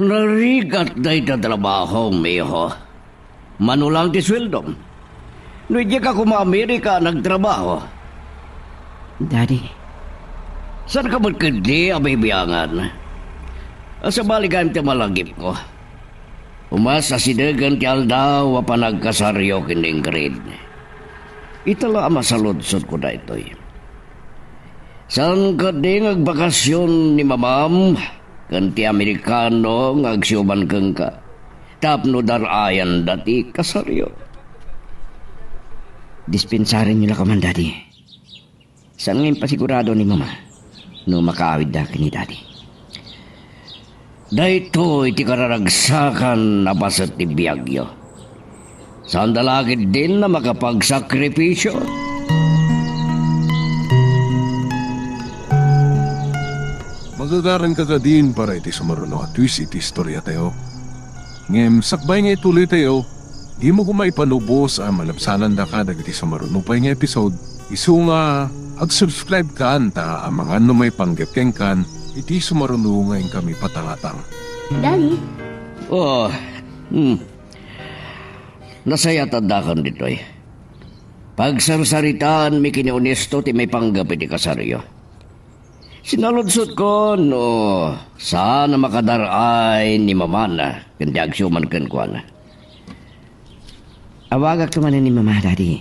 Narigat dayta trabahom, iho. Mano lang ti sueldom. No idiak a koma Amerika nagtrabaho. Daddy. Saanka met ketdi a bibiangan? Sabali gayam ti malagipko. Umas asidegen ti aldaw a panagkasaryo ken ni Ingrid. Ita la a masaludsodko daytoy. Saan ketdi nga agbakasyon ni mamam ken ti Amerikano nga agsiuman kenka tapno dar-ayanda ti kasaryo? Dispensarenyo la koman, Daddy. Saan nga impasigurado ni Mama no makaawidda ken ni Daddy? Daytoy ti kararagsakan a paset ti biagyo. Saanda la ketdin a makapagsakripisio. Magagaranka kadin para iti sumaruno a twist iti istoriatayo. Ngem sakbay nga ituloytayo, dimo koma ipanubos a malabsanandaka dagiti sumaruno pay nga episode. Isu nga, ag-subscribe kan ta amangan no maipanggep kenkan iti sumaruno nga inkami patangatang. Daddy? Oh, hmm. Nasayaat addakan ditoy. Pagsarsaritaanmi ken ni Ernesto ti maipanggep iti kasaryo. Sinaludsodko no saan a makadar-ay ni mamana ken ti agsiuman kenkuana. Awagakto manen ni Mama, Daddy.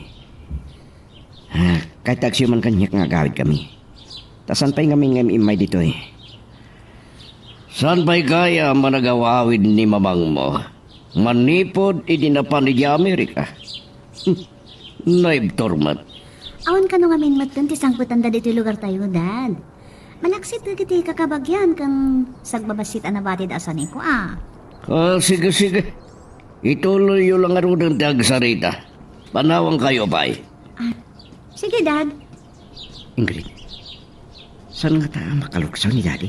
Ah, kayat ti agsiuman kaniak nga agawidkami. Ta saan pay ngamin nga immay ditoy? Saan pay gayam a nagaw-awid ni mamangmo manipud idi napan idiay Amerika? Naibtur met. Awan kano ngamin metten ti sangpetanda ditoy lugartayo, Dad. Malaksid dagiti kakabagian ken sagbabassit a nabatid a saniko a. Ah, sige, sige. Ituloyyo la ngaruden ti agsarita. Panawankayo pay. Ah, sige, Dad. Ingrid, saan ngata a makaluksaw ni Daddy?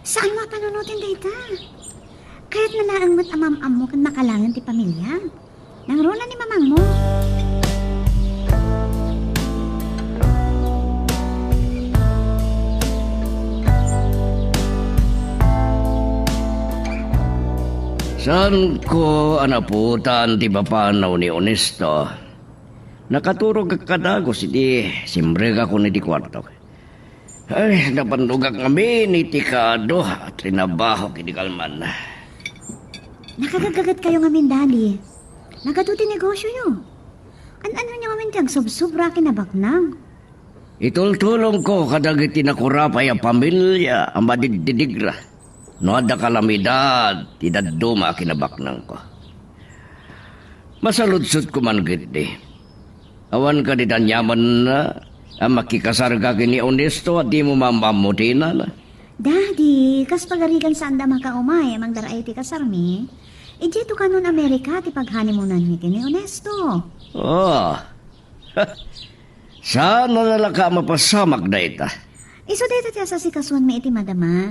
Saan mo a panunoten dayta? Kayatna laeng met a maam-ammo ken makalangen ti pamiliam. Nangruna ni mamangmo. Saanko a naputan ti papanaw ni Ernesto. Nakaturogak a dagus idi simrekakon iti kuartok. Ay, napannogak ngamin iti kaadu a trinabaho ken ni Kalman. Nakagaggagetkayo ngamin, Daddy. Nagadu ti negosioyo. An-anonyo ngamin ti agsubsobra a kinabaknang? Itultulongko kadagiti nakurapay a pamilia a madiddidigra no adda kalamidad ti dadduma a kinabaknangko. Masaludsodko man ketdi. Awan kadi aniamanna a makikasarka ken ni Ernesto a dimo maam-ammo ti inana? Daddy, kas pagarigan saanda makaumay a mangdar-ay iti kasarmi, idiay tukanon Amerika ti pag-honeymoonanmi ken ni Ernesto. Oh. Saan a nalaka a mapasamak dayta? Isu dayta ti asasikasuanmi iti madama.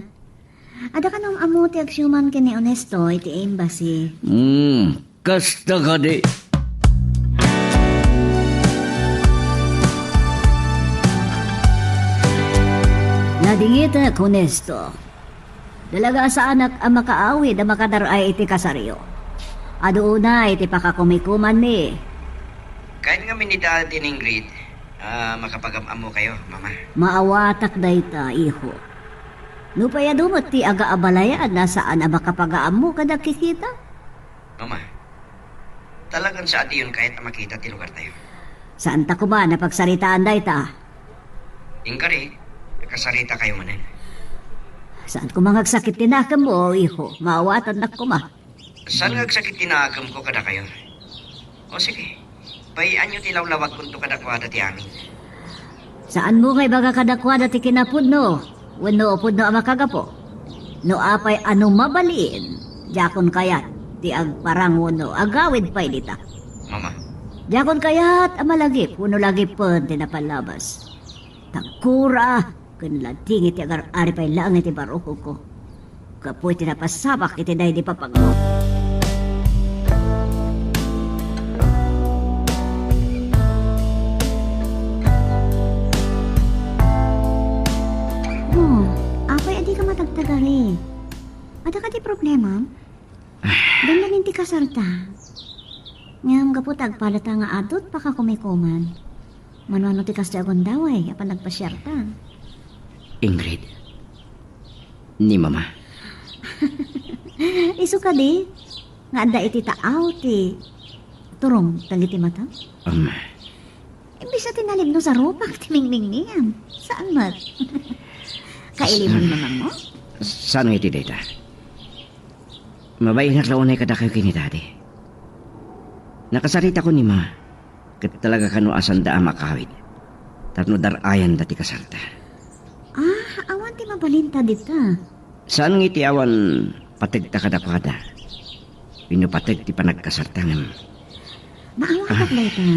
Adda kano am-ammo ti agsiuman ken ni Ernesto iti embassy. Hmm, kasta kadi. Nadingitek, Ernesto. Talaga a saanak a makaawid a makadar-ay iti kasaryo. Adu unay ti pakakumikumanmi. Kayat ngamin ni Daddy ni Ingrid a makapagam-ammokayo, Mama. Maawatak dayta, iho. Nupay adu met ti agaabalayan a saan a makapagaammo kadakita? Mama, talagan sa adiyon kayat a makita ti lugartayo. Saanta koma a pagsaritaan dayta. Inkari, kasarita kayo manen. Saan koma nga agsakit ti nakemmo, iho? Maawatannak koma. Saan nga agsakit ti nakemko kadakayo? O sige, bay-anyo ti lawlawagkonto kadakuada ti amin. Saanmo nga ibaga kadakuada ti kinapudno? Wenno pudno a makagapu. No apay a no mabalin, diakon kayat ti agparang wenno agawid pay dita. Mama. Diakon kayat a malagip wenno lagipen ti napalabas. Tagkura ken ladingit ti agar-ari pay laeng iti barukogko. Gapu iti napasamak iti daydi papagmo. Oh, apay a dika matagtagari? Adda kadi problema? Dandanin ti kasarta. Ngem gapu ta agpalata nga adu ti pakakumikuman. Mano-ano ti kastoy a gundaway a panagpasiarta? Ingrid, ni Mama. Isu kadi nga adda iti taaw ti turong dagiti mata? Um, Imbes a tinalibno sa rupak ti mingmingniam. Saan met? Kailiman mamangmo? Saan nga iti dayta? Mabainak la unay kadakayo ken ni Daddy. Nakasaritakon ni Ma, ket talaga kano a sanda a makawid tapno dar-ayanda ti kasarta. Ah, awan ti mabalinta dita. Saan nga iti awan pategta kadakuada wenno pateg ti panagkasarta ngem. Maawatak dayta.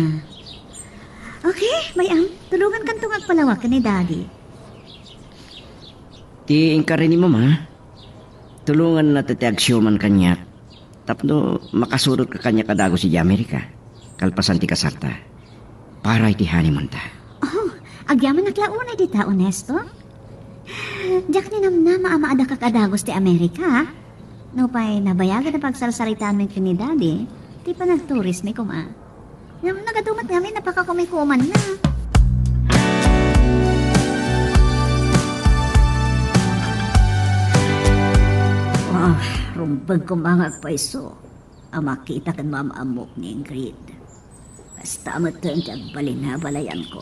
Okay, bay-am, tulongankanto nga agpalawag ken ni Daddy. Ti inkari ni Mama, tulonganna ti agsiuman kaniak tapno makasurotka kaniak a dagus idiay Amerika, kalpasan ti kasarta, para iti honeymoonta. Oh, agyamanak la unay dita, Ernesto. Diak ninamnama a maadakak a dagus ti Amerika, a. Nupay nabayagan a pagsarsaritaanmi ken ni Daddy ti panagturismi koma. Ngem nagadu met ngamin a pakakumikumanna. Ah, rumbeng koma nga agpayso a makita ken maam-ammok ni Ingrid. Kasta metten ti agbalin a balayanko.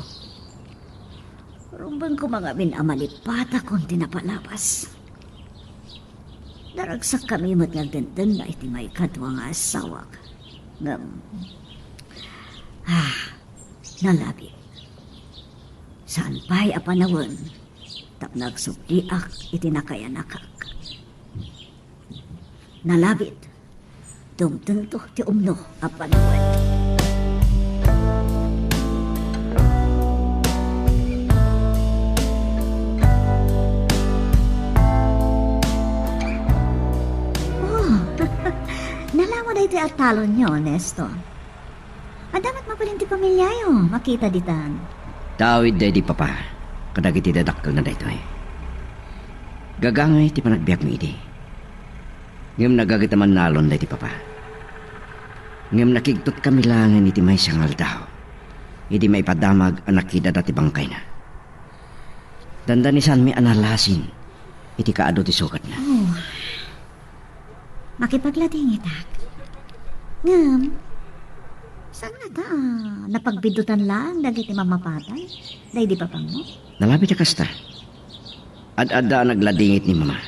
Rumbeng koma ngamin a malipatakon ti napalabas. Naragsakkami met nga agdendenna iti maikadua nga asawak. Ngem, ah, nalabit. Saan pay a panawen tapno agsubliak iti nakayanakak. Nalabit. Dumtengto ti umno a panawen. Oh, nalawa daytoy a talonyo, Ernesto. Adda met mabalin ti pamiliayo, makita ditan. Tawid daydi papa kadagiti dadakkelna daytoy. Gagangay ti panagbiagmi idi. Ngem nagaget a mannalon daydi papa. Ngem nakigtotkami laengen iti maysa nga aldaw, idi maipadamag a nakidada ti bangkayna. Dandanisanmi a nalasin iti kaadu ti sugatna. Oh. Makipagladingitak. Ngem, saan ngata a napagbidutan laeng dagiti mammapatay daydi papangmo? Nalabit a kasta. Ad-adda a nagladingit ni Mama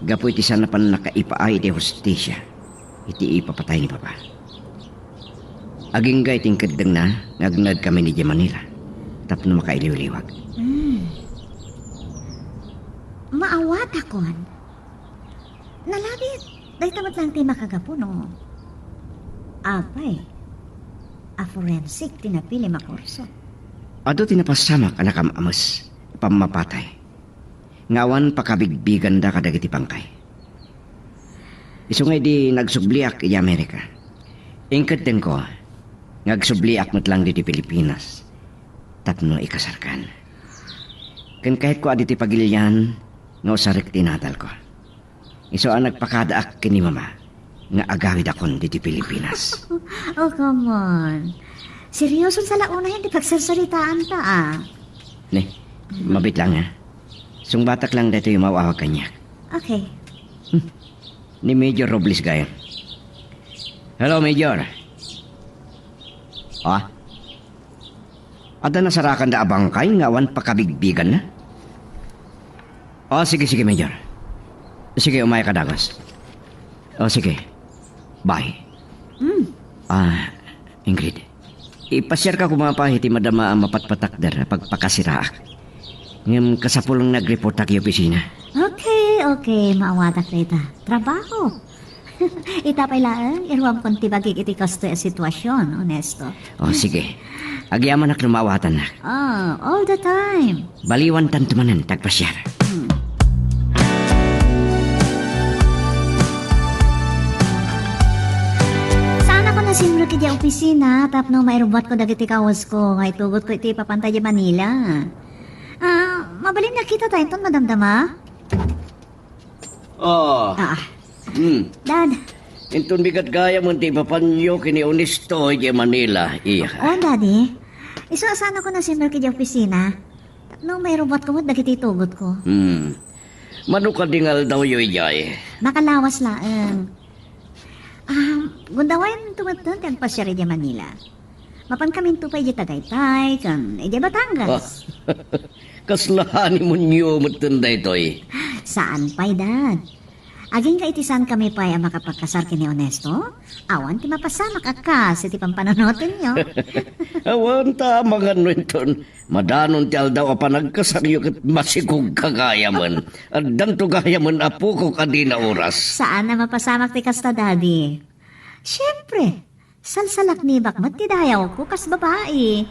gapu iti saan a pannakaipaay iti hustisia iti ipapatay ni Papa. Agingga iti inkeddengna nga agnaedkami idiay Manila tapno makailiwliwag. Hmm. Maawatakon. Nalabit, dayta met laeng ti makagapu no apay a forensic ti napilim a kurso. Adu ti napasamak a nakam-ames a pammapatay nga awan pakabigbiganda kadagiti bangkay. Isu nga idi nagsubliak idiay Amerika, inkeddengko nga agsubliak met laeng ditoy Pilipinas tapno ikasarkan. Ken kayatko a ditoy pagilian nga usarek ti natalko. Isu a nagpakadaak ken ni Mama nga agawidakon ditoy Pilipinas. Oh, come on. Serioson sa la unayen ti pagsarsaritaanta, a. Ne, mabiit laeng, a. Sungbatak laeng daytoy a maaw-awag kaniak. Okay. Hmm. Ni Major Robles gayon. Hello, Major. Ah? Adda nasarakanda a bangkay nga awan pakabigbiganna? O, sige, sige, Major. Sige, umayka dagus. O, sige. Bye. Mm. Ah, Ingrid, ipasiarka koma pay iti madama a mapatpatakder a pagpakasiraak. Ngem kasapulan nga agreportak iti opisina. Okay, okay. Maawatak dayta. Trabaho. Ita pay laeng, iruamkon ti bagik iti kastoy a situasion, Ernesto. O, sige. Agyamanak no maawatannak. Ah, all the time. Baliwantanto manen ti agpasiar. Hmm. Saanakon a simrek idiay opisina tapno mairubbuatko dagiti kawasko nga itugotko iti ipapanta idiay Manila. Ah, mabalinnak kita dayton, madamdama? Ah. Ah. Hmm. Dad. Inton bigat gayamen ti ipapanyo ken ni Ernesto idiay Manila, iya. Oh, Daddy. Isu a saanakon a simrek idiay opisina. Tapno mairubbuatko met dagiti itugotko. Hmm. Mano kadi nga aldawyo idiay? Makalawas laeng. Ah, gundawayonto metten ti agpasiar idiay Manila. Mapankaminto pay idiay Tagaytay, ken idiay Batangas. Ah, kasla honeymoonyo metten daytoy. Saan pay, Dad. Agingga iti saankami pay a makapagkasar ken ni Ernesto, awan ti mapasamak a kas iti pampanunotenyo. Awan ta amangan no inton madanon ti aldaw a panagkasaryo ket masigogka gayamen. Addanto gayamen a pukok a dina oras. Saan a mapasamak ti kasta, Daddy. Siempre, salsalaknibak met ti dayawko kas babai.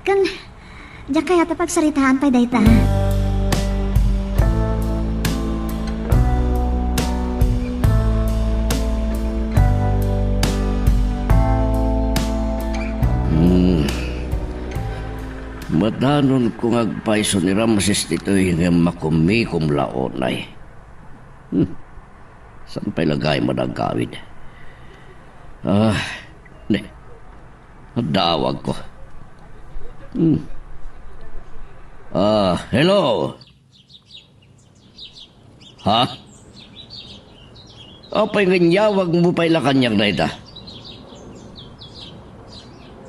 Ken, diak kayat a pagsaritaan pay dayta. Hmm. Madanonko nga agpayso ni Ramses ditoy ngem makumikom la unay. Hmm. Saan pay la gayam a agawid? Ah, ne. Adda awagko. Hmm. Ah, hello? Ha? Apay nga inyawagmo pay la kaniak dayta?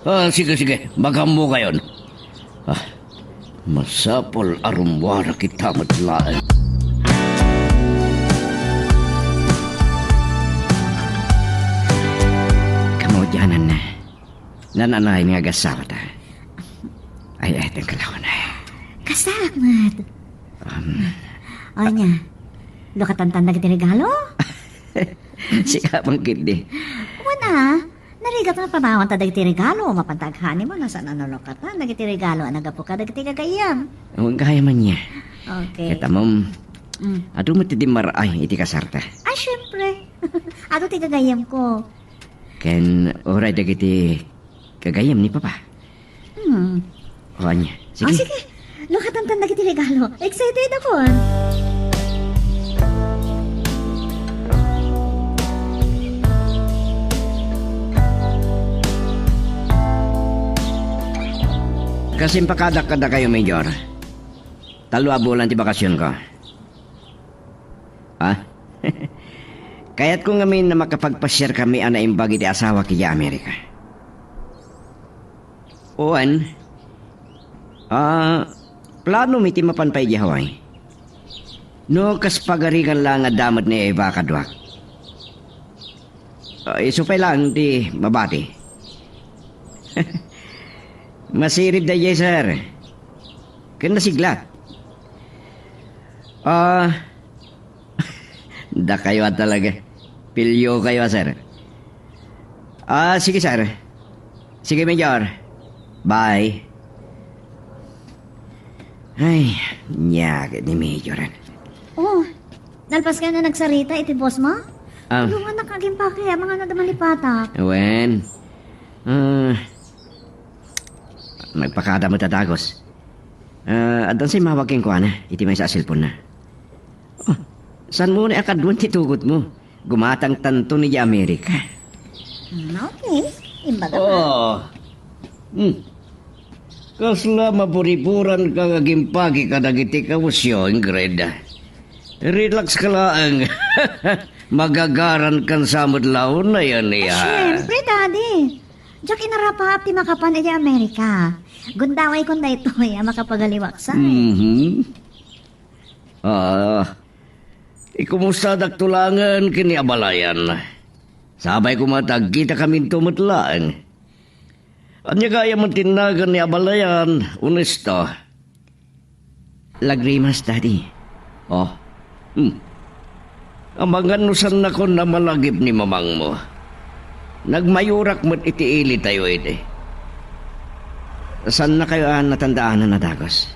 Ah, sige, sige. Mag-ammokayon. Ah, masapul a rummuar kita met laeng. Kamaudiananna. Naan-anayen nga agasawata. Ay, ay, tengka laeng. Kasaak met. Um, O, ania? Lukatantan dagiti regalo? Sika man ketdi. Wen a, narigat nga pamawanta dagiti regalo, mapanta aghoneymoon, saan a nalukatan dagiti regalo a naggapu kadagiti gagayyem. Wen gayam ania. Okay. Ket ammom, Mm. adu met ti dimmaray iti kasarta. Ay, siempre. Adu ti gagayyemko. Ken uray dagiti gagayyem ni Papa. Hmm. O, ania? O, sige. Sige. Lukatantan dagiti regalo. Excited ako. Kas impakadak kadakayo, Major. Tallo a bulan ti bakasionko. Ah? Kayatko ngamin a makapagpasiarkami a naimbag iti asawak idiay Amerika. Wen, ah, planom iti mapan pay idiay Hawaii. No kas pagarigan laeng adda met ni Eva kaduak. Ah, isu pay laeng ti mabati. Masirib daydiay, sir. Ken nasiglat. Ah, dakayo a talaga. Piliokayo a, sir. Ah, sige, sir. Sige, Major. Bye. Ay, ania ket ni Major. Oh, nalpas ka na nagsarita iti boss mo? Ah. Tulongannak agimpake, amangan adda malipatak. Wen. Ah, nagpakada met a dagus. Ah, addan sa immawag kenkuana iti maysa a cellphone-na. Oh, saan mo ni a kaduan ti tugotmo? Gumatangtanto idiay Amerika. Hmm, okay. Imbaga ka. Oh. Hmm. Kasla maburiburan ka nga agimpake kadagiti kawesyo, Ingrid. Relax ka laeng. Magagaran kan sa met laon na yan, Ah, iya. Siyempre, Daddy. Diak inarapaap ti makapan idiay Amerika. Gundaway kon daytoy a makapagaliwaksay. Mhm. Ah, ikumustadak to laengen ken ni abalayan. Sapay koma ta agkitakaminto met laeng. Ania gayam ti nagan ni abalayan, Ernesto? Lagrimas, Daddy. Oh. Hmm. Amangan no saannakon a malagip ni mamangmo. Nagmayorak met iti ilitayo idi. Saannakayo a natandaanan a dagus.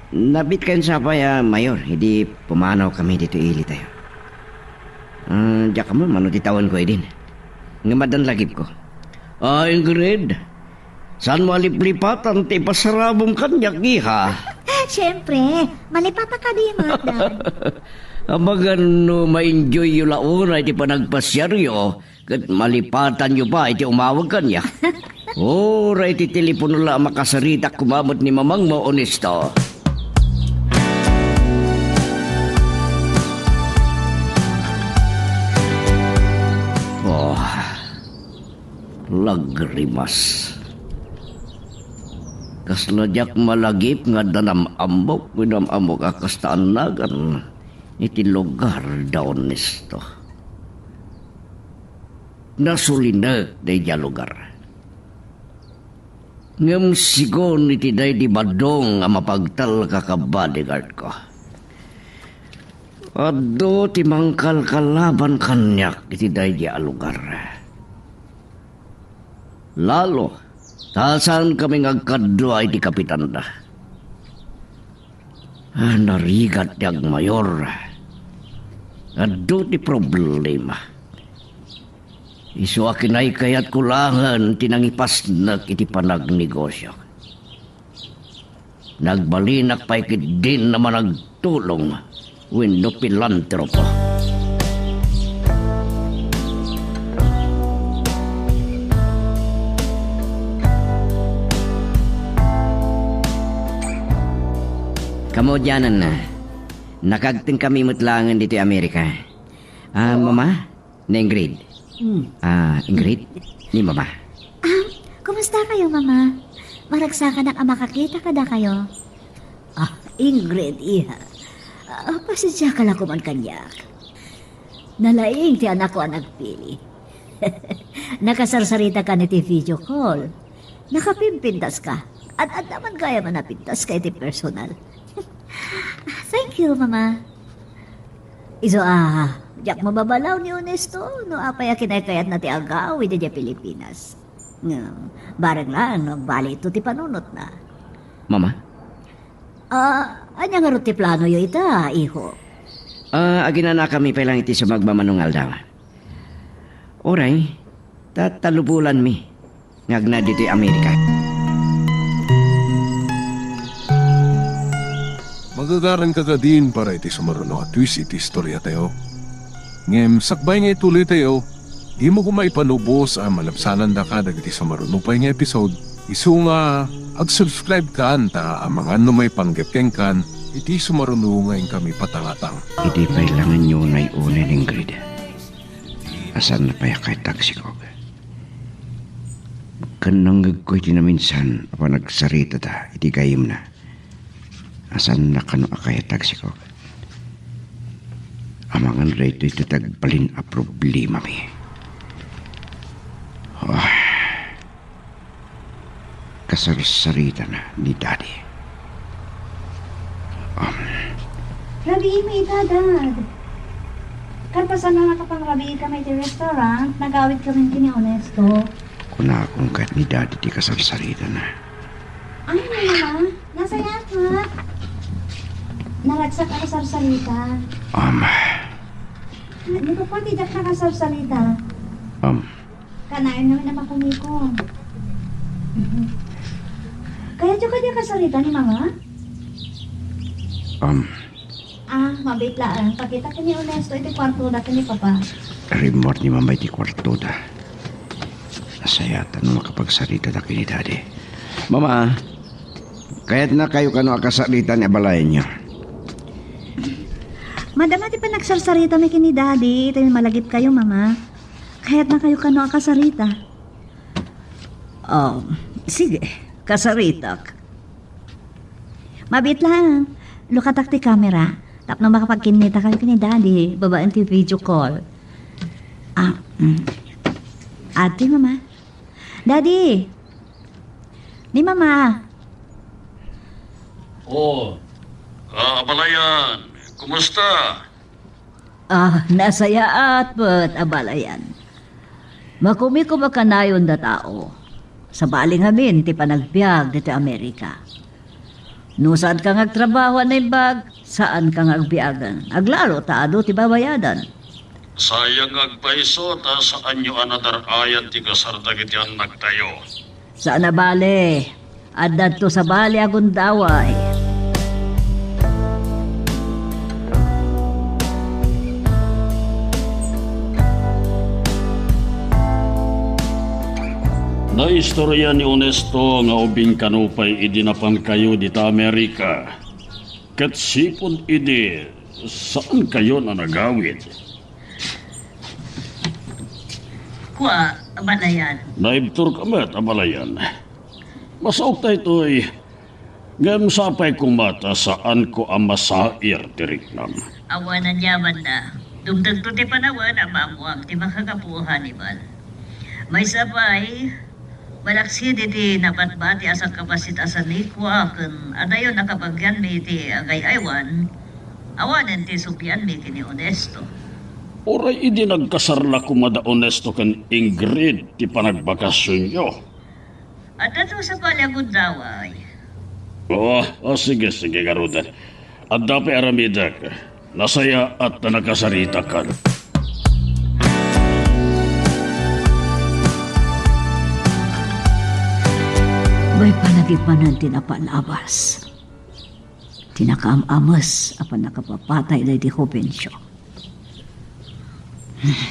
Nabitkayon sa pay a mayor idi pumanawkami ditoy ilitayo. Ah, diak ammo mano ti tawenko idin. Ngem addan lagipko. Ah, Ingrid, saanmo a liplipatan ti ipasarabom kaniak, iha? Siempre, malipata kadi met, Dad. Amangan no ma-enjoyyo la unay ti panagpasiaryo ket malipatanyo pay ti umawag kaniak. Uray iti telepono la a makasaritak koma met ni mamangmo, Onesto. Oh, lagrimas. Kasla diak malagip nga adda nam-ammok, wenno am-ammok a kasta a nagan iti lugar da Onesto. Nasulinek daydiay a lugar. Ngem sigun iti daydi badong a mapagtalka a bodyguardko, adu ti mangkalkalaban kaniak iti daydiay a lugar. Lalo, ta saankami nga agkadua iti kapitanda. Ah, narigat ti agmayor. Adu ti problema. Isu a kinaykayatko laengen ti nangipasnek iti panagnegosio. Nagbalinak pay ketdin a managtulong wenno pilantropo. Kamudiananna, nakagtengkami met laengen ditoy Amerika. Ah, Mama? Ni Ingrid. Hmm. Ah, Ingrid? Ni Mama. Ah, kumusta kayo, Mama? Maragsakanak a makakita kadakayo. Ah, Ingrid, iha. Ah, pasensiaka la koman kaniak. Nalaing ti anakko a nagpili. Nakasarsarita kan iti video call. Nakapimpintas ka. Ad-adda man gayam a napintas ka iti personal. Thank you, Mama. Isu a, diak mababalaw ni Onesto no apay a kinaykayatna ti agawid idiay Pilipinas. Ngem, bareng laeng no agbali ito ti panunotna. Mama? Ah, ania ngarud ti planoyo ita, iho? Ah, aginanakami pay laeng iti sumagmamano nga aldaw. Uray, ta tallo bulanmi nga agna ditoy Amerika. Magagaranka kadin para iti sumaruno a twist iti istoriatayo. Ngem sakbay nga ituloytayo, dimo koma ipanubos a malabsanandaka dagiti sumaruno pay nga episode. Isu nga ag-subscribe kan ta amangan no maipanggep kenkan iti sumaruno nga inkami patangatang. Idi pay laengenyo unay-unay ni Ingrid a saanna pay a kayat agsikog. Ken nangngegko iti naminsan a panagsaritada iti gayyemna a saanna kano a kayat agsikog. Amangan daytoy ti agbalin a problemami. Ah. Kasarsaritana ni Daddy. Um. Rabiimi ita, Dad. Kalpasan nga nakapangrabii kami iti restaurant, nagawid kami ken ni Onesto. Kunakon ket ni Daddy ti kasarsaritana. Ay, Mama, nasayaat. Naragsak a kasarsarita. Um. Ni Papa, ti diak nakasarsarita. Um. Kanayon ngamin a makunikon. Kayatyo kadi a kasarita ni Mama? Um. Ah, mabiit laeng. Pakita ken ni Onesto iti kuartoda ken ni Papa. Rimmuar ni Mama iti kuartoda. Nasayaatan no makapagsaritada ken ni Daddy. Mama, kayatnakayo kano a kasarita ni abalaenyo? Madama ti panagsarsaritami ken ni Daddy, iti malagipkayo, Mama. Kayatnakayo kano a kasarita? Oh, sige, kasaritak. Mabiit lang. Lukatak ti camera tapno makapagkinnitakayo ken ni Daddy babaen ti video call. Ah, mm. Adi, Mama. Daddy! Ni Mama! Oh, Ah, abalayan, kumusta? Ah, nasayaat met, abalayan. Makumikumak kanayon a tao. Sabali ngamin ti panagbiag ditoy Amerika. No saanka nga agtrabaho a naimbag, saanka nga agbiagen. Aglalo ta adu ti babayadan. Sayang nga agpayso ta saanyo a nadar-ayan ti kasar dagiti annaktayo. Saan a bale, adda sabali a gundaway. Naistorya ni Onesto nga ubing kano pay idi napankayo dita Amerika. Ket sipud idi, saankayon a nagawid? Kua, abalayan. Naibturka met, abalayan. Masaok daytoy, ngem sapay koma ta saanko a masair ti riknam. Awan aniamanna. Dumtengto ti panawen a maammoam ti makagapu, Hannibal. Maysa pay, malaksid iti nabatbati a sangkabassit a sanikua ken adayon a kabagianmi iti agay-aywan, awanen ti sublianmi ken ni Onesto. Uray idi nagkasarla koma da Onesto ken Ingrid ti panagbakasionyo. Adda to sabali a gundaway. Oh, oh, sige, sige, garuden. Adda pay aramidek. Nasayaat ta nakasaritakan. Mayat a nagipanan ti napalabas. Ti nakaam-ames a pannakapapatay daydi Jovencio.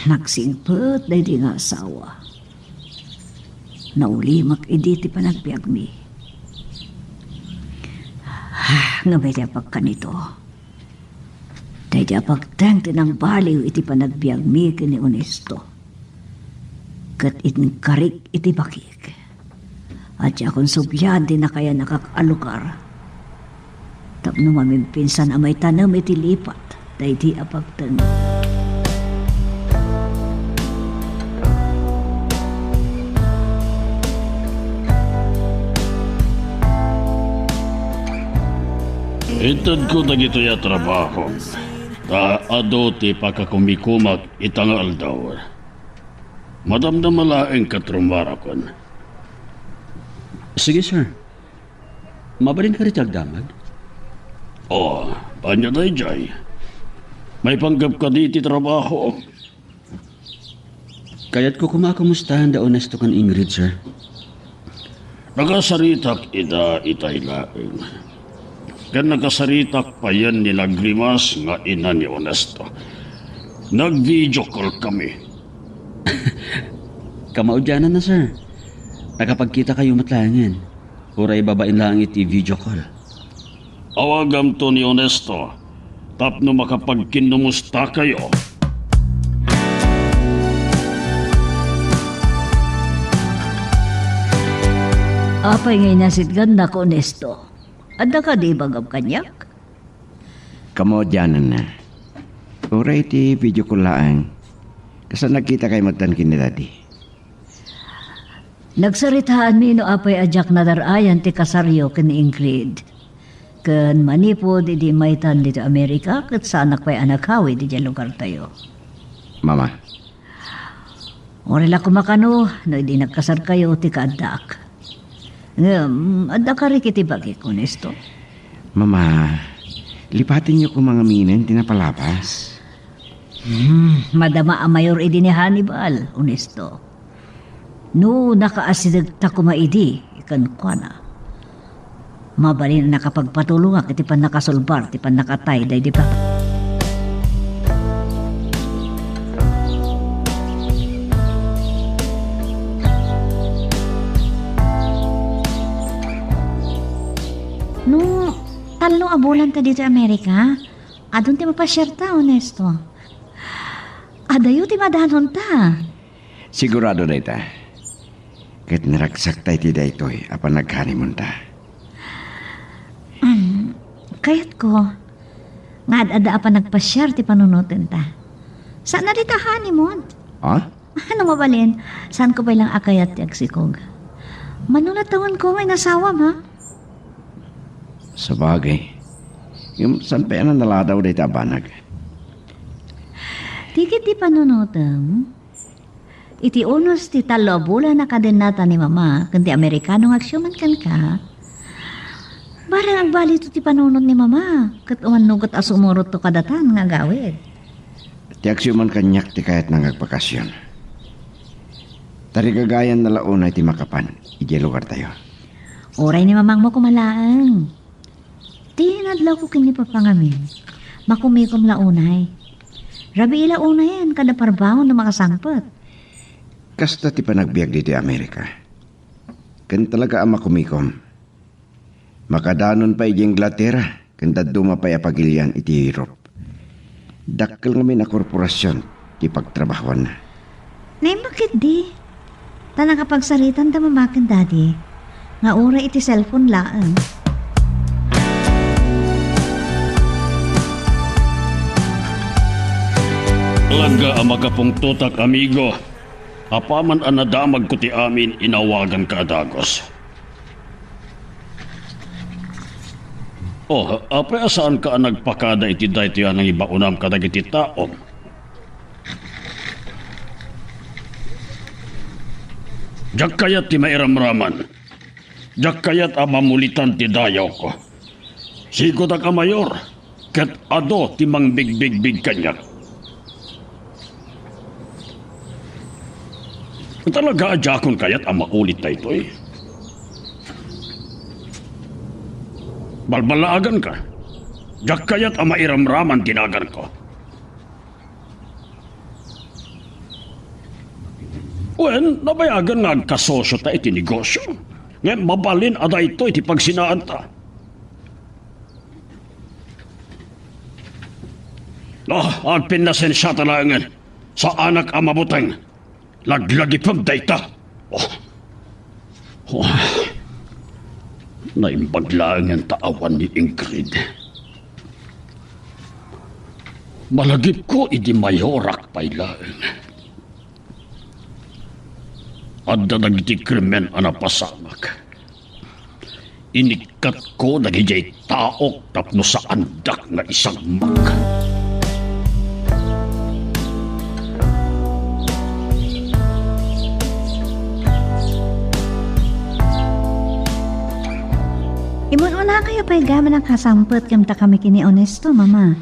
Nagsingpet daydi nga asawa. Naulimek idi ti panagbiagmi. Ngem idi apagkanito, daydi a pagteng ti nangbaliw iti panagbiagmi ken ni Onesto, ket inkarik iti bakik. Diakon sublian ti nakayanakak a lugar tapno mamimpinsan a maitanem iti lipat daydi a pagteng. Itedko dagitoy a trabahom, ta adu ti pakakumikumak ita nga aldaw. Madamdama laeng ket rumarakon. Sige, sir. Mabalin kadi ti agdamag? Oh, ania daydiay? Maipanggep kadi ti trabaho? Kayatko koma a kumustaen da Onesto ken Ingrid, sir. Nakasaritak ida itay laeng. Ken nakasaritak payen ni Lagrimas nga ina ni Onesto. Nag-video call kami. Kamaudiananna, sir. Nakapagkitakayo met laengen. Uray babain laeng iti video call. Awagamto ni Onesto tapno makapagkinnumustakakayo. Apay nga inasitgannak, Onesto? Adda kadi ibagam kaniak? Kamaudiananna. Uray iti video call laeng, kas a nagkitakayo metten ken ni Daddy. Nagsaritaanmi no apay a diak nadar-ayan ti kasaryo ken ni Ingrid. Ken manipud idi maytan ditoy Amerika, ket saanak pay a nakawid idiay lugartayo. Mama. Uray la koma kano no idi nagkasarkayo ti kaaddak. Ngem, adda karik iti bagik, Onesto? Mama, lipatenyo koma ngaminen ti napalabas. Hmm, madama a mayor idi ni Hannibal, Onesto. No nakaasidegta koma idi kenkuana, mabalin a nakapagpatulongak iti pannakasulbar ti pannakatay daydi bata. No tallo a bulanta ditoy Amerika, adun ti mapasiarta, Onesto. Adayo ti madanonta. Sigurado dayta. Ket naragsakta iti daytoy a panag-honeymoonta. Mm, kayatko nga ad-adda a panagpasiar ti panunotenta. Saan a dita honeymoon? Ha? Ano mabalin? Saanko pay lang a kayat ti agsikog. Mano la tawenko nga inasawam, ha? Sabagay, Ngem saan pay a naladaw dayta a banag? Ti ket ti panunotem, iti unos ti tallo a bulan a kadennata ni Mama ken ti Amerikano nga agsiuman kenka, bareng agbalito ti panunot ni Mama ket umannurot a sumurotto kadatan nga agawid. Ti agsiuman kaniak ti kayatna nga agbakasyon. Tarigagayanna la unay ti makapan idiay lugartayo. Uray ni mamangmo koma laeng. Ti inadlawko ken ni Papa ngamin, makumikom la unay. Rabii la unayen kada parbaon no makasangpet. Kasta ti panagbiag ditoy Amerika. Ken talaga a makumikom. Makadanon pay idiay Inglaterra ken dadduma pay a pagilian iti Europe. Dakkel ngamin a korporasion ti pagtrabahuanna. Naimbag ketdi. Ta nakapagsaritanta Mama ken Daddy nga uray iti cellphone laeng. Talaga a makapungtotak, amigo. Apaman a nadamagko ti amin, inawaganka a dagus. Oh, apay a saanka a nagpakada iti daytoy a nangibaonam kadagiti taom? Diak kayat ti mairamraman. Diak kayat a mamulitan ti dayawko. Sigudak a mayor, ket adu ti mangbigbigbig kaniak. Talaga a diakon kayat a maulit daytoy. Balbalaaganka. Diak kayat a mairamraman ti naganko. Wen, nabayagen nga agkasosiota iti negosio. Ngem mabalin a daytoy ti pagsinaanta. No, agpinnasensiata laengen. Saanak a mabuteng. Laglagipem dayta. Oh. Oh. Naimbag laengen ta awan ni Ingrid. Malagipko idi mayorak pay laeng. Adda dagiti krimen a napasamak. Inikkatko dagidiay taok tapno saandak nga isagmak. Imun-unakayo pay gayam a nakasangpet kenka kami ken ni Onesto, Mama.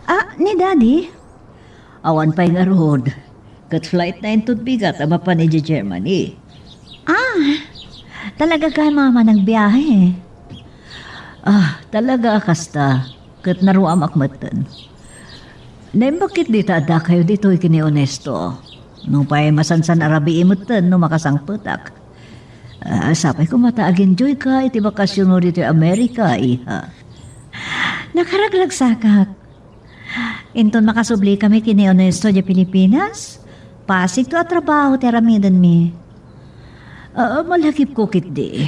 Ah, ni Daddy? Awan pay ngarud. Ket flightna inton bigat a mapan idiay Germany. Ah, talaga ka, Mama, nagbiahe? Ah, talaga a kasta. Ket naruamak metten. Naimbag ketdi ta addakayo ditoy ken ni Onesto. Nupay masansan a rabii metten no makasangpetak. Ah, sapay koma ta ag-enjoyka iti bakasionmo ditoy Amerika, iha. Nakaragragsakak. Inton makasubli kami ken ni Onesto idiay Pilipinas, pasigto a trabaho ti aramidenmi. Ah, malagipko ketdi.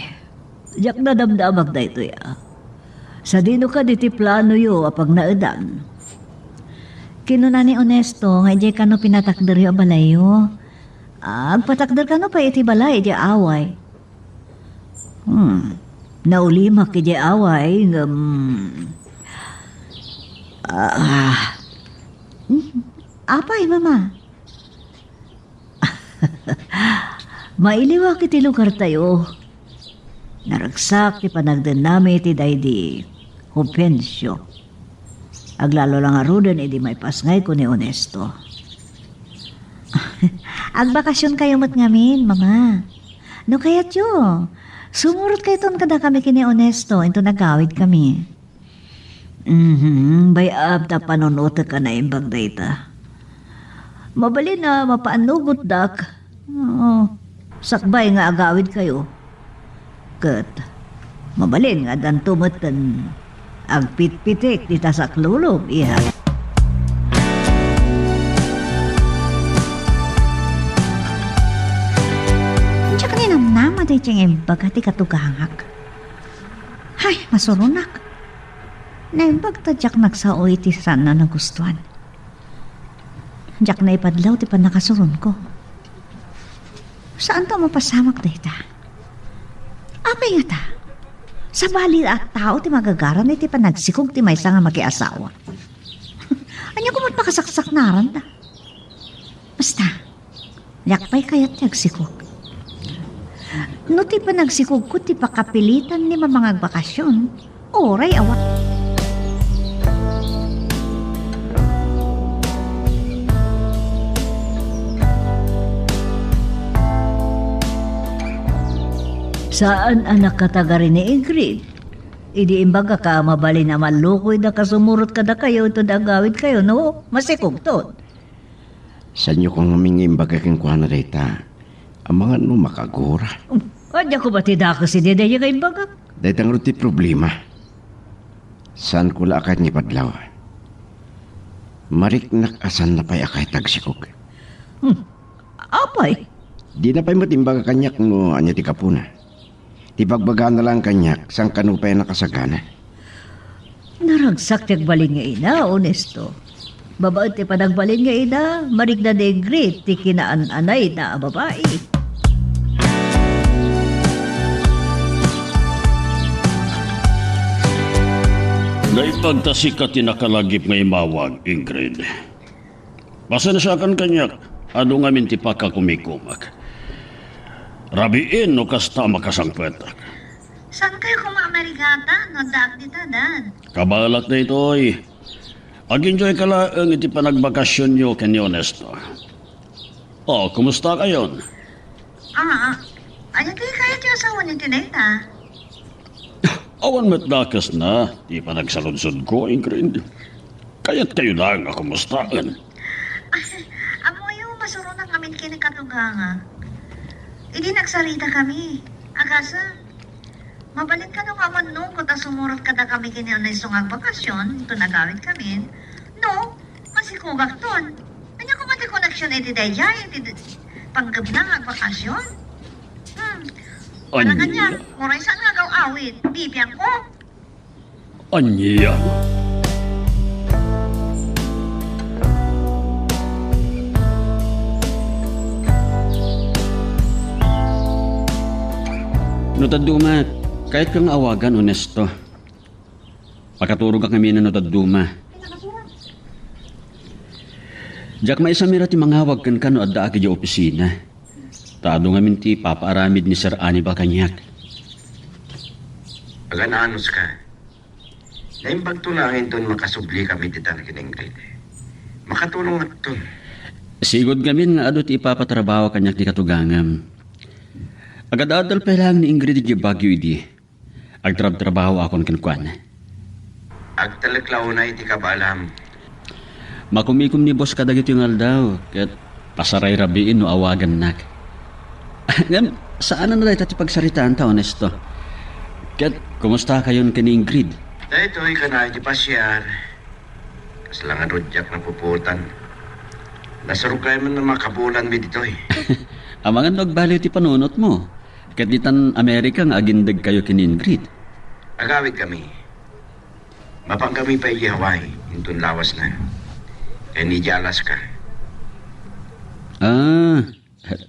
Diak nadamdamag daytoy, ah. Sadino kadi ti planoyo a pagnaedan? Kinuna ni Onesto nga idiay kano pinatakderyo a balayyo. Ah, agpatakder kano pay iti balay idiay away. Hmm. Naulimak idiay away, ngem, ah, hmm, apay, Mama? Mailiwak iti lugartayo. Naragsak ti panagdennami iti daydi Juvencio. Aglalo la ngaruden idi maipasngayko ni Onesto. Agbakasionkayo met ngamin, Mama. No kayatyo, sumurotkayton kadakami ken ni Onesto inton agawidkami. Mhm, bay-am ta panunotek a naimbag dayta. Mabalin a mapaannugotdak. Oo, sakbay nga agawidkayo. Ket mabalin nga addanto metten agpitpitik dita saklulom, iha. Diak ninamnama daytoy nga imbaga ti katugangak. Ay, masuronak. Naimbag ta diak nagsao iti saan a nagustuan. Diak naipadlaw ti pannakasuronko. Saanto a mapasamak dayta? Apay ngata? Sabali a tao ti magagaran iti panagsikog ti maysa nga makiasawa. Ania koma ti pakasaksaknaranda? Basta, diak pay kayat ti agsikog. No ti panagsikogko ti pakapilitan ni Mama nga agbakasyon, uray awan. Saan a nakatagari ni Ingrid. Idi imbagaka, mabalin a mallukoyda kasumurot kadakayo inton agawidkayo, no? Masikogton. Saanyo koma ngamin nga imbaga kenkuana dayta? Amangan no makagura. Um, ania koma ti dakes idi dayta nga imbagak? Dayta ngarud ti problema. Saanko la a kayat nga ipadlaw. Mariknak a saanna pay a kayat nga agsikog. Hmm. Apay? Dina pay met imbaga kaniak no ania ti gapuna. Ti bagbagana laeng kaniak, saan kano pay a nakasagana. Naragsak ti agbalin nga ina, Ernesto. Babaen ti panagbalin nga ina, marikna ni Ingrid ti kinaan-anayna a babai. Naimbag ta sika ti nakalagip nga imawag, Ingrid. Pasensiakan kaniak, adu ngamin ti pakakumikumak. Rabiin no kasta a makasangpetak. Saankayo koma a marigatan no addaak dita, Dad? Kabaelak daytoy. Ag-enjoyka laeng iti panagbakasionyo ken ni Ernesto. O, kumustakayon? Ah, ania ti kayat ti asawan iti dayta? Awan met dakesna ti panagsaludsodko, Ingrid. Kayatkayo laeng a kumustaen. Ay, ammoyo, masuronak ngamin ken ni Katugangam. Idi nagsaritakami, agasem, mabalin kano nga amanok ta sumurot kadakami ken ni Ernesto nga agbakasyon, inton agawidkamin. No, masikogakton. Ania koma ti koneksion iti daydiay, iti d-, panggepna nga agbakasyon? Hmm. Ania? Anak, ania, uray saan nga agaw-awid, bibiangko. Ania? No dadduma, kayatko nga awagan, Ernesto. Pakaturogak ngamin no dadduma. Diak maisamira ti mangawag kenka no addaak idiay opisina. Ta adu ngamin ti ipapaaramid ni Sir Anibal kaniak. Agan-anuska. Naimbagto laeng inton makasublikami ditan ken Ingrid. Makatulongakton. Sigud ngamin nga adu ti ipapatrabaho kaniak ni Katugangam. Agad-adal pay laeng ni Ingrid idiay Baguio idi. Agtrabtrabahoakon kenkuana. Agtalek la unay ti kabaelam. Makumikom ni boss kadagitoy nga aldaw, ket pasarayrabiin no awagannak. Ngem, saanen a dayta ti pagsaritaanta, Ernesto. Ket, kumustakayon ken ni Ingrid? Daytoy, kanayon ti pasiar. Kasla ngarud diak napupuotan. Nasurok kami no makabulanmi ditoy. Amangan no agbaliw ti panunotmo. Ket ditan Amerika nga agindegkayo ken ni Ingrid. Agawidkami. Mapangkami pay idiay Hawaii, inton lawasna. Ken idiay Alaska. Ah,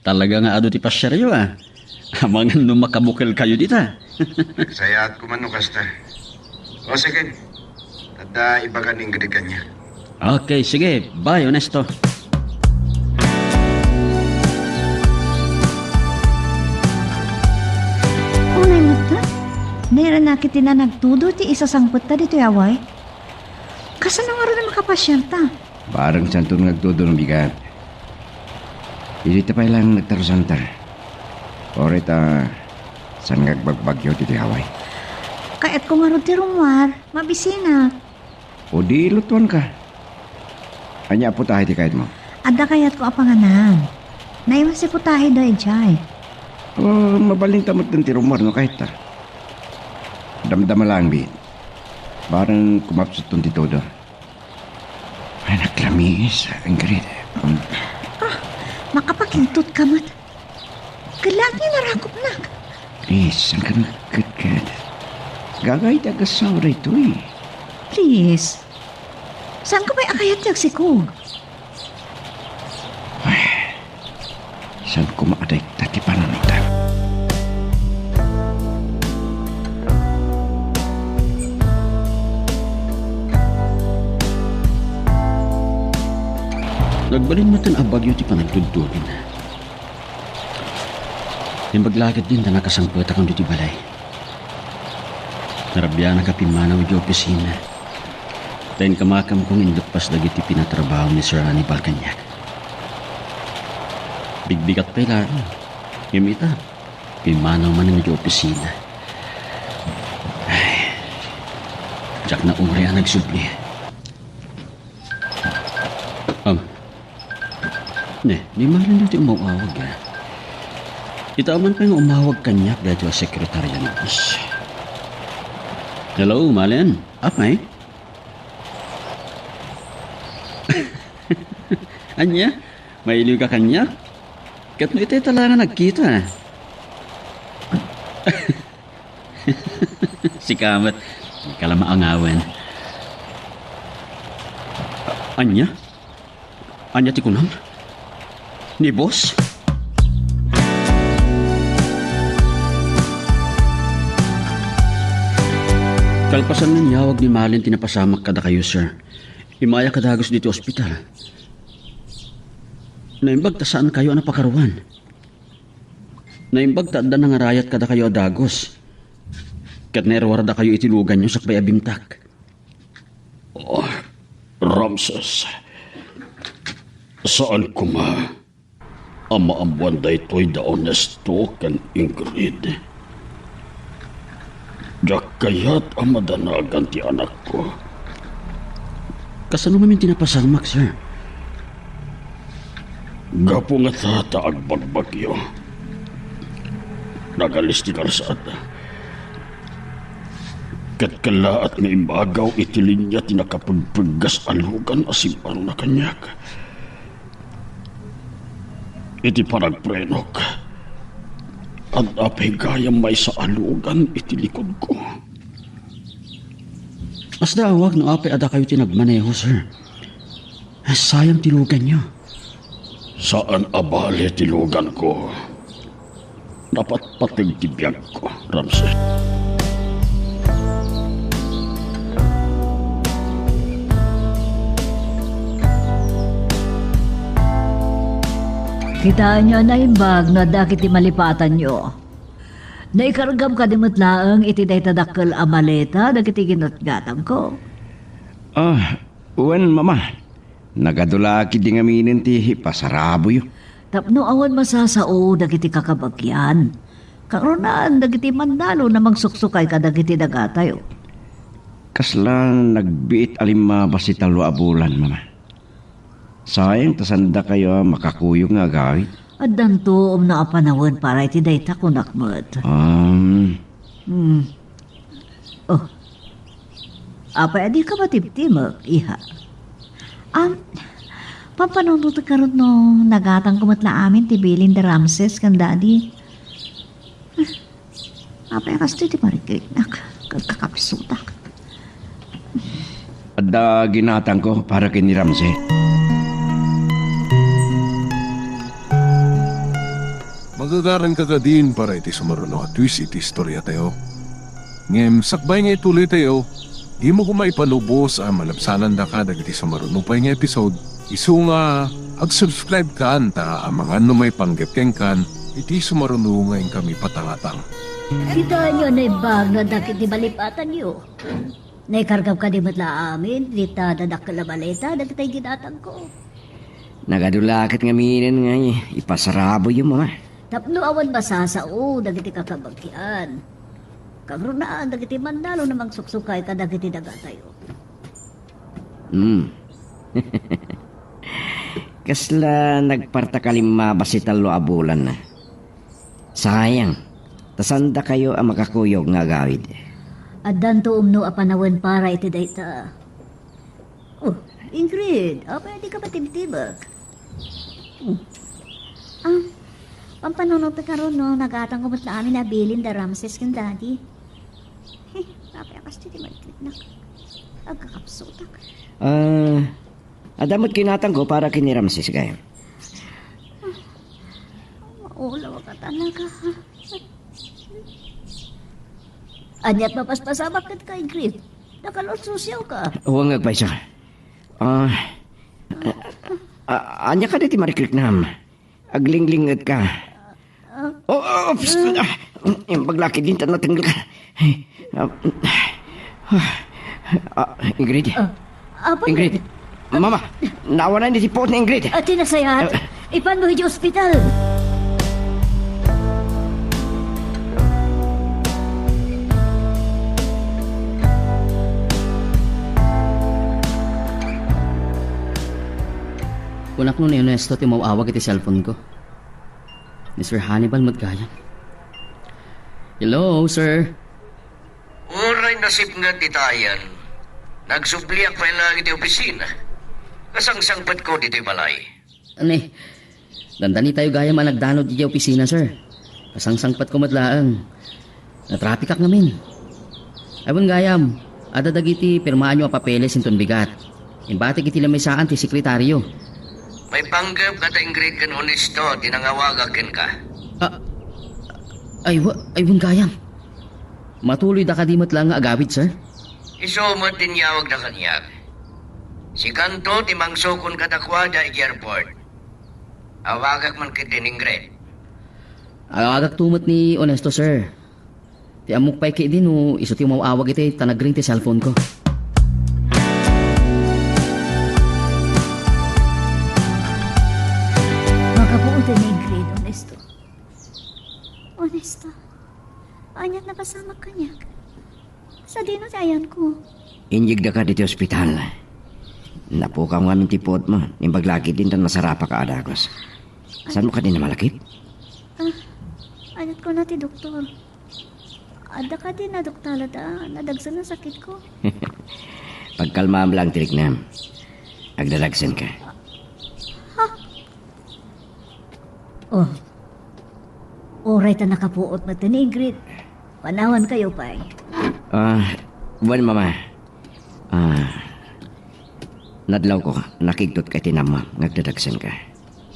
talaga nga adu ti pasiaryo, a. Amangan no makabukelkayo dita. Nagsayaat koma no kasta. O, sige. Adda ibaga ni Ingrid kaniak. Okay, sige. Bye, Ernesto. Unay met, nairanak iti nanagtudo ti isasangpetta ditoy Hawaii. Kasano ngarud a makapasiarta? Bareng saanton nga agtudo no bigat. Idi ta pay laeng nagtarusanta. Uray ta saan nga agbagbagyo ditoy Hawaii. Kayatko ngarud ti rummuar, mabisinak. O di lutuanka. Ania a putahe ti kayatmo? Adda kayatko a panganan. Naimas ti putahe daydiay. O, mabalinta met ti rummuar no kayat ta. Damdama laeng, bi. Bareng kumapsutton ti todo. Ay, naklamiis, Ingrid. Um, Ah, makapakingtot ka met. Kailangan nga narakopnak. Please, saan ka nagketket? Gagayat ti agassawa daytoy. Please. Saan ka pay a kayat ti agsikog? Ay, saan koma a dayta ti panunotmo? Nagbalin met a bagyo ti panagtudtudin. Imbag la ketdin ta nakasangpetak ditoy balay. Narabianak a pimmanaw idiay opisina. Ta inkamakamko nga inleppas dagiti pinatrabaho ni Sir Hannibal kaniak. Bigbigat pay laeng. Ngem ita, pimmanaw manen idiay opisina. Ay, diak nauri a nagsubli. Am. Ne, ni Malen daytoy umaw-awag, a. Ita man pay nga umawag kaniak daytoy a sekretarya ni boss. Hello, Malen. Apay? Ania? Mailiwka kaniak? Ket no ita, ita laeng a nagkita. Sika met, dika la maangawen. Ania? Ania ti kunam? Ni boss? Kalpasan nga inyawag ni Malen ti napasamak kadakayo, sir, immayak a dagus ditoy ospital. Naimbag ta saankayo a napakaruan. Naimbag ta adda nangarayat kadakayo a dagus. Ket nairuardakayo iti luganyo sakbay a bimtak. Oh, Ramses, saan koma a maammoan daytoy da Ernesto ken Ingrid. Diak kayat a madanagan ti anakko. Kasano ngamin ti napasamak, sir? Gapu ngata ta agbagbagyo, nagalis ti karsada. Ket kellaat nga immagaw iti linia ti nakapegpeggas a lugan a simmarna kaniak. Iti panagprenok, adda pay gayam maysa a lugan iti likudko. Kasla awag no apay a dakayo ti nagmaneho, sir. Sayang ti luganyo. Saan a bale ti luganko. Napatpateg ti biagko, Ramsey. Kitaenyo a naimbag no adda ket ti malipatanyo. Naikargam kadi met laeng iti dayta dakkel a maleta dagiti ginatgatangko. Ah, wen, Mama. Nagadu la ketdi ngaminen ti ipasaraboyo. Tapno awan masasao dagiti kakabagian, karunaen dagiti mandalon a mangsuksukay kadagiti dagatayo. Kasla nagbiit a limmabas ti tallo a bulan, Mama. Sayang ta sandakayo a makakuyog nga agawid. Addanto umno a panawen para iti dayta, kunak met. Um. Hmm. Oh. Apay a dika matibtimek, iha? Am, pampanunotek ngarud no nagatangko met la amin ti bilin da Ramses ken Daddy. Apay a kastoy ti marikitnak? Agkakapsutak. Adda ginatangko para ken ni Ramsey. Magagaranka kadin para iti sumaruno a twist iti istoriatayo. Ngem sakbay nga ituloytayo, dimo koma ipalubos a malabsanandaka dagiti sumaruno pay nga episode. Isu nga ag-subscribe kan ta amangan no maipanggep kenkan iti sumaruno nga inkami patangatang. Kitaenyo a naimbag no adda ket ti malipatanyo. Naikargam kadi met la amin dita dadakkel a maleta dagiti ginatangko. Nagadu la ket ngaminen nga ipasaraboyo, Mama. Tapno awan masasao dagiti kakabagian, kagrunaan dagiti mandalon a mangsuksukay kadagiti dagatayo. Hmm. Kasla nagpartak a limmabas ti tallo a bulanna. Sayang, ta sandakayo a makakuyog nga agawid. Addanto umno a panawen para iti dayta. Oh, Ingrid, apay a dika matibtibek? Hmm. Ah, pampanunotek ngarud no nagatangko met la amin a bilin da Ramses ken Daddy. He, apay a kastoy ti marikitnak? Agkakapsutak. Ah, adda met ginatangko para ken ni Ramses, gayam. Maulawka talaga. Ania't mapaspasamak kenka, Ingrid? Nakalulsusiawka. Awan nga agpayso. Ah, Ah, ania kadi ti marikriknam? Aglinglinget ka. Oh, oh, psst, ah, imbag la ketdin ta natenggelka. Ah, ah, Ingrid. Ah, Apo. Ingrid. Mama, naawanan iti puot ni Ingrid. Ah, ti nasayaat. Ah. Ipanmo idiay ospital. Kunak no ni Ernesto ti maw-awag iti cellphone ko. Ni Sir Hannibal met gayam. Hello, sir. Uray nasipnget ditayen, nagsubliak pay laeng iti opisina. Kasangsangpetko ditoy balay. Ani, dandanitayo gayam a nagdanod idiay opisina, sir. Kasangsangpetko met laeng. Natrapikak ngamin. Ay, wen gayam, adda dagiti pirmaanyo a papeles inton bigat. Imbatik iti lamisaan ti sekretario. Maipanggep nga ta Ingrid ken Ernesto ti nangawagak kenka. Ah, ay, wa-, ay, wen gayam. Matuloyda kadi met laeng nga agawid, sir? Isu met ti inyawagda kaniak. Sikanto ti mangsukon kadakuada idiay airport. Awagak man ketdi ni Ingrid. Awagakto met ni Ernesto, sir. Ti ammok pay ketdi no isu ti umaw-awag iti ta nagring ti cellphone ko. Makapuoten ni Ingrid, Ernesto. Ernesto, aniat napasamak kaniak? Sadino ti ayanko? Inyegdaka ditoy ospital. Napukam ngamin ti puotmo, imbag la ketdin ta nasarapak a dagus. Saanmo kadi namalakip? Ah, aniat kuna ti doktor? Adda kadi naduktalada, nadagsen a sakitko. Pagkalmaam laeng ti riknam. Agdadagsenka. Ha? Oh. Uray ta nakapuot met ni Ingrid. Panawankayo pay. Ah, wen, Mama. Ah, nadlawko, nakigtotka iti nammo nga agdadagsenka.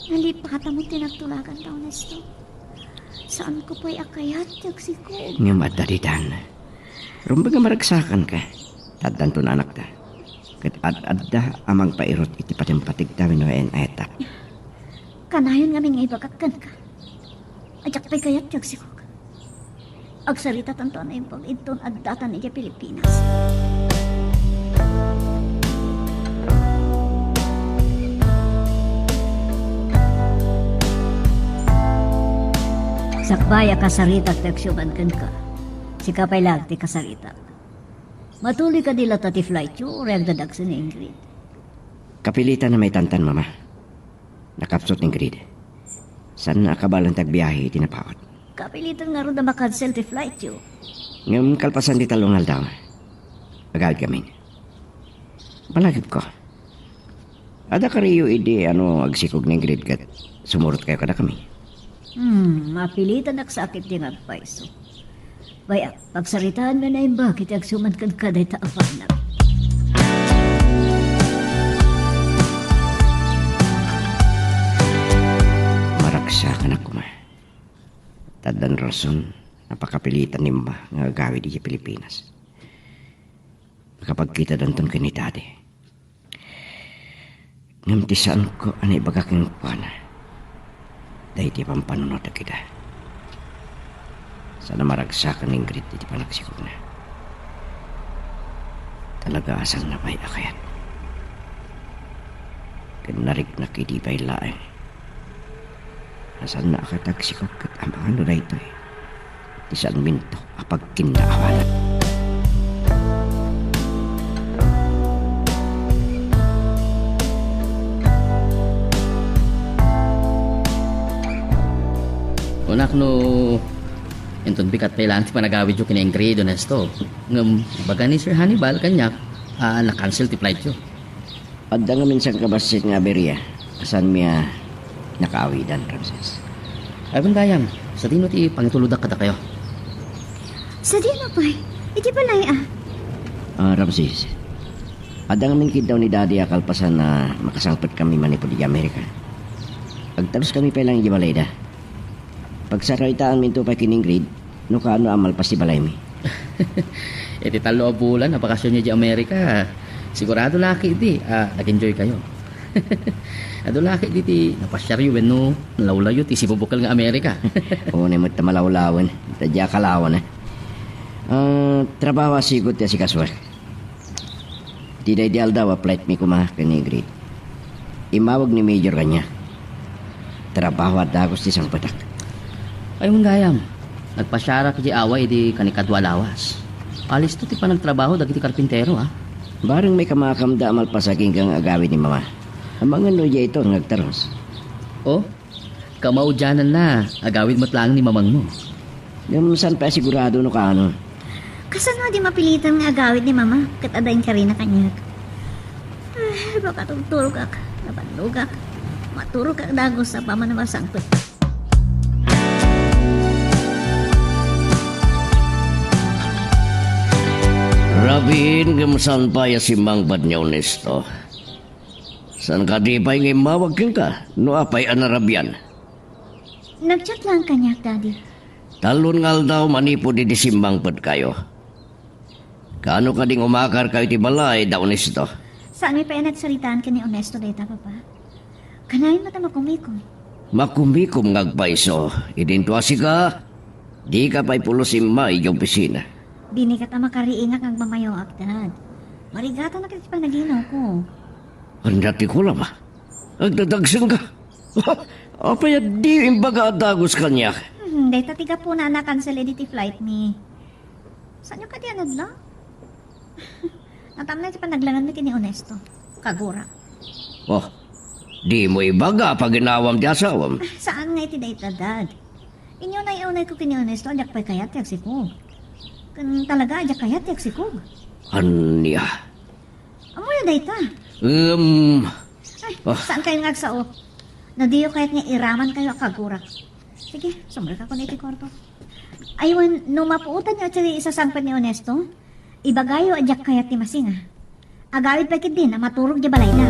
Nalipatmo ti nagtulaganta, Ernesto. Saanko pay a kayat ti agsikog. Ngem adda ditan. Rumbeng a maragsakanka. Addanto anakta. Ket ad-adda a mangpairut iti patimpatigta wenno en-, eta. Kanayon ngamin nga ibagak kenka. Diak pay kayat ti agsikog. Agsaritatanto a naimbag inton addatan idiay Pilipinas. Sakbay a kasaritak ti agsiuman kenka, sika pay laeng ti kasaritak. Matuloy kadi latta ti flightyo, uray agdadagsen ni Ingrid? Kapilitan a maitantan, Mama. Nakapsut ni Ingrid. Saanna a kabaelan ti agbiahe iti napaut. Kapilitan ngarud a makansel ti flightyo. Ngem kalpasan ti tallo nga aldaw, agawidkamin. Palagipko, adda kariyo idi a no agsikog ni Ingrid ket sumurotkayo kadakami. Hmm, mapilitanak sa ket ti nga agpayso. Bay-ak, pagsaritaanmi a naimbag iti agsuman kenka dayta a banag. Maragsakanak koma. Ta addan rason a pakapilitan ni Mama nga agawid idiay Pilipinas. Nakapagkitadanton ken ni Daddy. Ngem ti saanko a naibaga kenkuana, daydi pampanunot dagita. Saan a maragsakan ni Ingrid iti panagsikogna. Talaga a saanna pay a kayat. Ken nariknak idi pay laeng. Saanna a kayat ti agsikog ket amangan no daytoy ti saanminto a pagkinnaawanan. Kunak no inton bigat pay laeng ti panagawidyo ken ni Ingrid, Ernesto. Ngem ibaga ni Sir Hannibal kaniak a nakansel ti flightyo. Adda ngamin sangkabassit nga aberia a saanmi a nakaawidan, Ramses. Ay, wen gayam, sadino ti pangitulodak kadakayo? Sadino pay? Iti balay, a? Ah, Ramses, adda ngamin kiddaw ni Daddy a kalpasan a makasangpetkami manipud idiay Amerika. Agtaluskami pay laeng idiay balayda. Pagsaritaanminto pay ken ni Ingrid no kaano a malpas ti balaymi. Iti tallo a bulan a bakasionyo idiay Amerika, sigurado la ketdi a nag-enjoykayo. Adu la ket diti napasiaryo wenno nalawlawyo ti sibubukel nga Amerika. Unay met ta malawlawen, ta diak kalawan, eh. Ah, trabaho a sigud ti asikasuak. Ti daydi aldaw a flight mi koma ken ni Ingrid. Immawag ni Major kaniak. Trabaho a dagus ti sangpetak. Ay, gayam. Nagpasiarak idiay Hawaii idi kanikadua a lawas. Alisto ti panagtrabaho dagiti karpintero, ah. Bareng maikamakamda a malpasaginga nga agawid ni Mama. Amangan no idiayto nga agtaros. Oh, kamaudiananna, agawid met laeng ni mamangmo. Ngem saan pay a sigurado no kaano. Kasano a di mapilitan nga agawid ni Mama ket adda inkarina kaniak? Ah, baka tugturogak, nabannogak. Maturogak dagus a pamanawasangpet. Rabiin ngem saan pay a simmangpet ni Ernesto. Saan kadi pay nga immawag kenka no apay a narabian? Nag-chat lang kaniak, Daddy. Talon nga aldaw manipud idi simmangpetkayo. Kaano kadi nga umakarkayo iti balay da Ernesto? Saan mi pay a nagsaritaan ken ni Ernesto dayta, Papa. Kanayon met a makumikom. Makumikom nga agpayso, idinto a sika, dika pay pulos immay idiay opisina. Dinikat a makariingak nga agmamayoak, Dad. Marigatanak iti panaginawko. Ania ti kunam? Agdadagsenka? Apay a di imbaga a dagus kaniak? Hmm, dayta ti gapuna a nakansel idi ti flight mi. Saanyo kadi a nadla? Natamna iti panaglangan mi ken ni Ernesto. Kagura. Oh, dimo ibaga a paginawam ti asawam? Ah, saan nga iti dayta, Dad. Inunay-unayko ken ni Ernesto a diak pay kayat ti agsikog. Ken talaga a diak kayat ti agsikog. Ania? Ammoyo dayta. Um, Ay, ah, saan kayo nga agsao? No diyo kayat nga iraman kayo a kagura. Sige, sumrekakon iti kwarto. Ay, wen, no mapuotanyo ti isasangpet ni Ernesto, ibagayo a diak kayat ti masinga. Agawid pay ketdin a maturog diay balayda.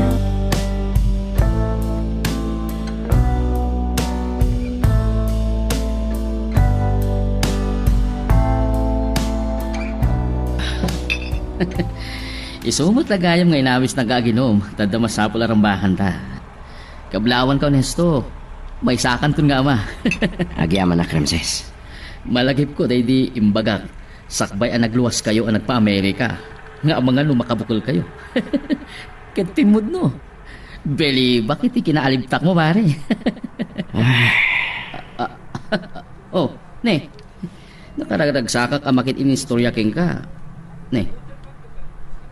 Isu met la gayam nga inawisnak nga aginum, ta adda masapul a rambakanta. Kablawanka, Ernesto. Maysakanton nga ama. Agyamanak, Ramses. Malagipko daydi imbagak, sakbay a nagluaskayo a nagpa-Amerika, nga amangan no makabukelkayo. Ket timmudno. Belibak iti kinaalibtakmo, pare. Ah. Ah, ah, oh, ne. Nakaragragsakak a makit-inistorya kenka. Ne.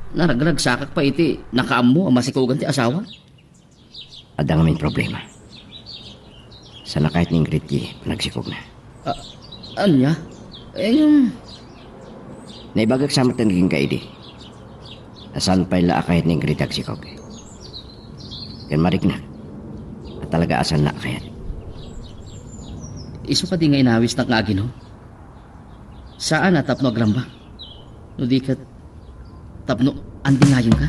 Naragragsakak pay iti nakaammo a masikogan ti asawa. Adda ngamin problema. Saan a kayat ni Ingrid ti panagsikogna. Ah, ania? Eh, Naibagak sa met kenka idi a saan pay la a kayat ni Ingrid agsikog. Ken mariknak a talaga a saanna a kayat. Isu kadi nga inawisnak nga aginum? Saan a tapno agrambang, no di ket tapno andingayonka?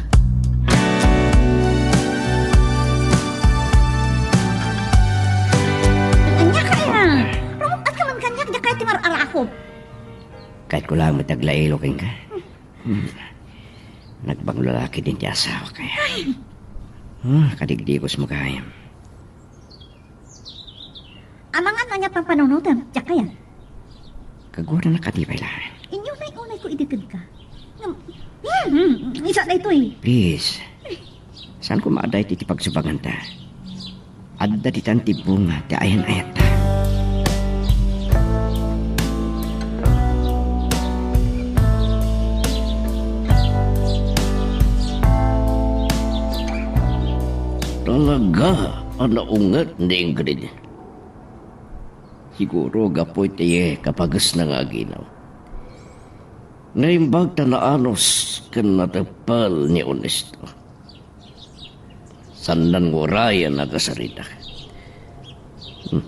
Ania kaya? Rumuk-atka man kaniak, diak kayat ti mar-arakop. Kayatko laeng met aglailo kenka. Hmm. Nagbanglo la ketdin ti asawa kaya. Ay. Ah, kadigdigos mo kaya. Amangan ania pampanunotem, diak kaya. Kagura na kadi pay la. Inyo nay unay ko idi kenka. Ngem, hmm, hmm, isa daytoy. Please. Saan ko maadayt iti pagsubanganta? Adda ditan ti bunga ti ayan-ayatta. Talaga a naunget ni Ingrid. Siguro gapu iti kapagesna nga aginum. Naimbag ta naanus ken nateppel ni Ernesto. Saannan nga uray a nagasarita. Hmm.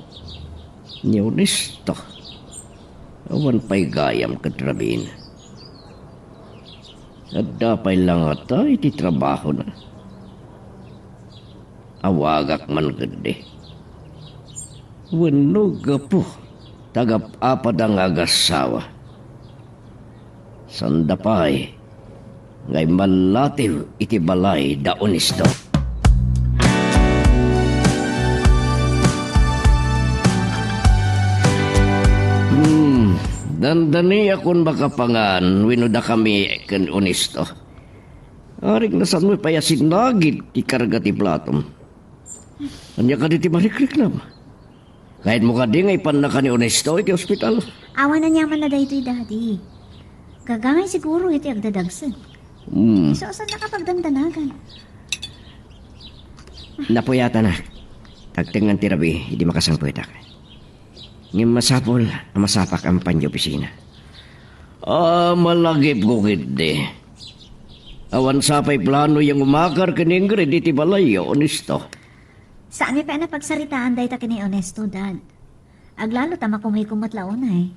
Ni Ernesto, awan pay gayam ket rabiin. Adda pay la ngata iti trabahona. Awagak man ketdi. Wenno gapu ta agap-apada nga agassawa. Saanda pay nga immallatiw iti balay da Ernesto. Dandaniakon makapangan wenno dakami ken Onesto. Arik na saan met pay a sinagid ti karga ti platom. Ania kadi ti marikriklamo? Kayatmo kadi nga ipannaka ni Onesto iti ospital? Awan aniamanna daytoy, Daddy. Gagangay siguro iti agdadagsen. Hmm. Isu a saanna a pagdandanagan. Napuyatanak. Tagtengngan ti rabii idi makasangpetak. Ngem masapul a masapak a mapan idiay opisina. Ah, malagipko ketdi. Awan sa pay plano nga umakar ken ni Ingrid iti balayyo, Onesto. Saanmi pay a napagsaritaan dayta ken ni Onesto, Dad. Aglalo ta makumuykom met la unay.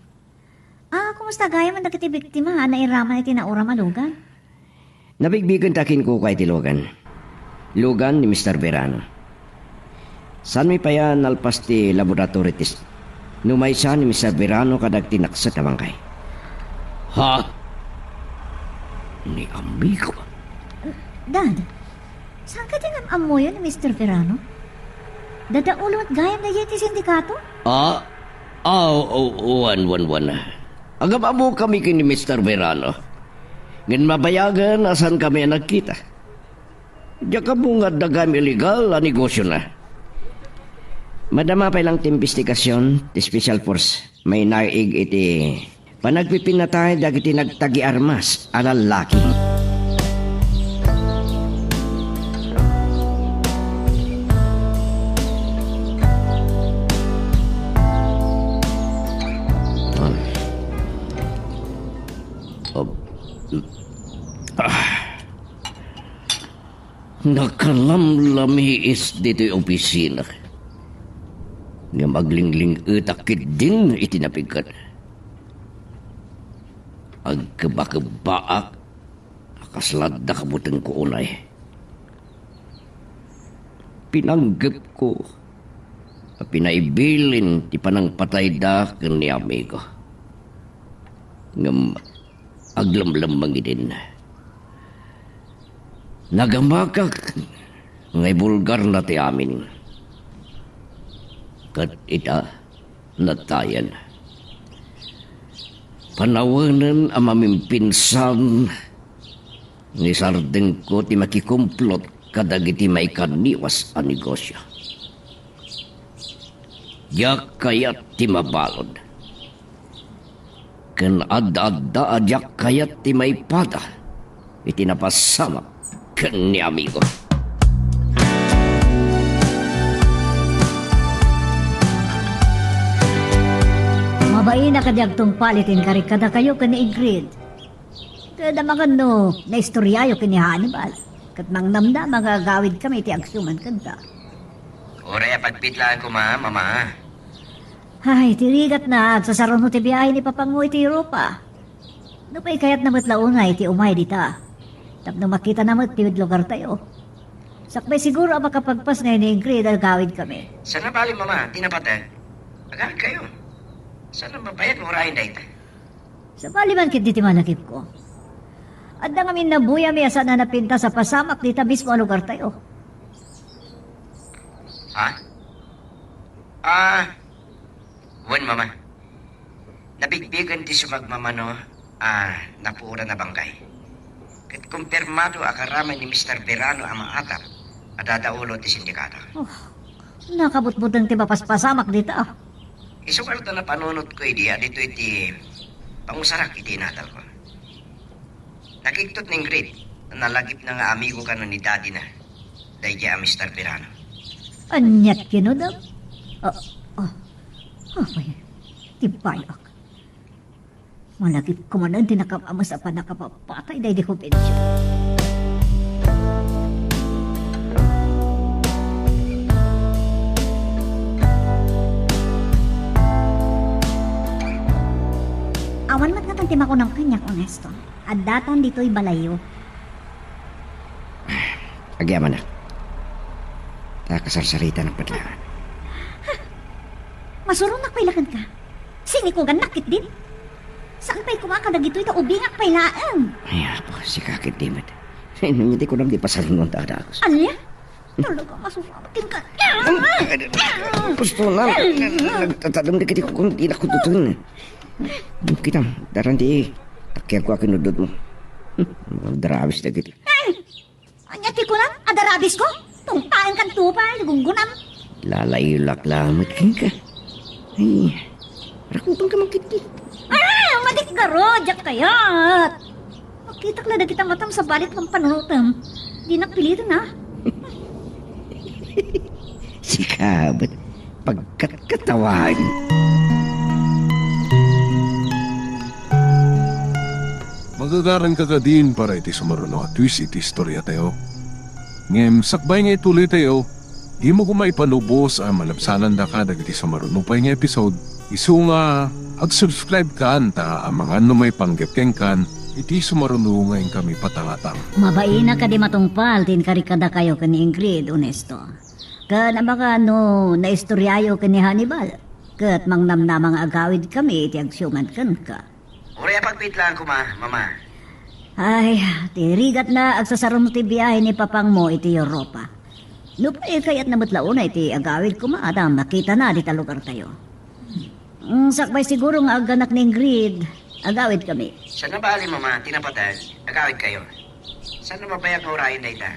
Ah, kumusta gayam dagiti biktima a nairaman iti nauram a lugan? Nabigbigenta kenkuana iti lugan. Lugan ni Mister Verano. Saanmi pay a nalpas ti laboratory test no maysa ni Mister Verano kadagiti nakset a bangkay. Ha? Ni amigo? Dad, saan kadi nga am-ammoyo ni Mister Verano? Dadaulon met gayam daydiay ti sindikato? Ah, ah, o-, o-, wen, wen, wen. Agam-ammokami ken ni Mister Verano. Ngem mabayagen a saankami a nagkita. Diak ammo nga adda gayam illegal a negosiona. Madama pay lang ti imbestigasion ti special force. Mainaig iti panagpipinnatay dagiti nagtagiarmas a lallaki. Ah. Ah. Nakalamlamiis ditoy opisina. Ngem aglingling-etak ketdin iti napigat. Agkebakebbaak a kasla adda kabutengko unay. Pinanggepko a pinaibilin ti panangpatayda ken ni amigo. Ngem aglemlemmeng idin. Nagamakak nga ibulgarna ti amin. Ket ita, natayen. Panawenen a mamimpinsan nga isardengko ti makikumplot kadagiti maikaniwas a negosio. Diak kayat ti mabalud. Ken adda-adda a diak kayat ti maipada iti napasamak ken ni amigo. Mabain a kadi agtungpal iti inkarik kadakayo ken ni Ingrid. Ket amangan no naistoriayo ken ni Hannibal, ket mangnamnama nga agawidkami iti agsuman kanta. Uray a pagpitlaan koma, Mama. Ay, ti rigatna, agsasaruno ti biahe ni Papango iti Europa. Nupay kayatna met la unay ti umay dita, tapno makitana met ti lugartayo. Sakbay siguro a makapagpasngay ni Ingrid a agawidkami. Saan a bale, Mama, ti napateg? Agawidkayo. Saan a mabayag nga urayen dayta? Sabali man ketdi ti malagipko. Adda ngamin nabuyami a saan a napintas a pasamak dita mismo a lugartayo. Ha? Ah, wen, Mama. Nabigbigen ti sumagmamano a napuoran a bangkay. Ket kumpirmado a karamay ni Mister Verano a maatap a dadaulo ti sindikato. Oh, nakabutbuteng ti mapaspasamak dita. Isu kano ta napanunotko idi a ditoy ti pangusarak iti inatalko. Nakigtot ni Ingrid a nalagipna nga amigo kano ni daddy na, daydiay a Mister Verano. Aniat kano, Dam? Ah, ah, apay, ti bayak. Malagipko manen ti nakam-amas a pannakapapatay daydi Juvencio. Awan met ngatan ti makunam kaniak, Onesto. Addatan ditoy balayyo. Agyamanak. Ta kasarsaritanak met laeng. Masuronak pay la kenka. Sinikugannak ketdin. Saan pay koma kadagitoy ta ubingak pay laeng. Ay, apo, sika ketdi met. Ay, no, ti kunam ti pasarunon ta adagos. Ania? Talaga, masuronak kenka. Gusto na. Nagtatadem dagiti kukong di nakututun. Kitam, daran ti takkerko a kinuddotmo. Darabis dagiti. Ania ti kunam? Adda rabisko? Tungpaenkan tupa, gunggunam. Lalailak lamet kenka. Ay, rakupenka man ketdi. Ah, madikgarud, diak kayat. Makitak la dagita matam sabali ti pampanunotem. Dinak piliten, ha? Sika met, pagkatkatawaen. Magagaranka kadin para iti sumaruno a twist iti istoriatayo. Ngem sakbay nga ituloytayo, dimo koma ipanubos a malabsanandaka dagiti sumaruno pay nga episode. Isu nga, ag-subscribe kan ta amangan no maipanggep kenkan iti sumaruno nga inkami patangatang. Mabain a kadi matungpal ti inkarik kadakayo ken ni Ingrid, Onesto. Ken amangan no naistoriayo ken ni Hannibal, ket mangnamnama nga agawidkami iti agsiuman kenka. Uray a pagpitlaan koma, Mama. Ay, ti rigatna, agsasaruno ti biahe ni papangmo iti Europa. Nupay kayatna met la unay ti agawid koma, ta makitana dita lugartayo. Mm, sakbay siguro nga agganak ni Ingrid, agawidkami. Saan a bali, Mama, ti napateg, agawidkayo. Saan a mabayak nga urayen dayta?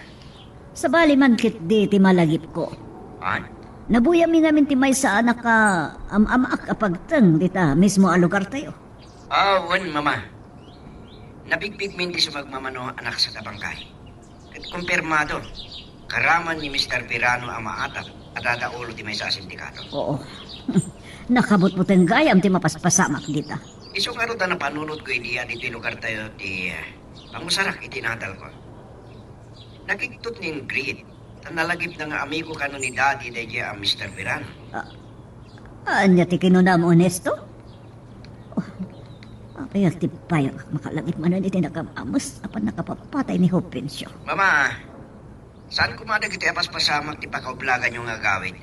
Sabali man ketdi ti malagipko. Ay? Nabuyami ngamin ti maysa a nakaam-amaak a pagteng dita mismo a lugartayo. Ah, wen, Mama. Nabigbigmin ti sumagmamano a nakasat a bangkay. Ket kumpirmado, karaman ni Mister Verano a maatap a dadaulo ti maysa a sindikato. Oo. Nakabutbuteng gayam ti mapaspasamak dita. Isu ngarud a napanunotko idi a ditoy lugartayo ti, eh, pangusarak iti natalko. Nakigtot ni Ingrid, ta nalagipna nga amigo kano ni Daddy daydiay a Mister Verano. Ah, ania ti kinunam, Onesto? Oh, apay ti payag makalagip manen iti nakam-ames a pannakapapatay ni Jovencio. Mama, saan koma dagiti a paspasamak ti pakaublaganyo nga agawid?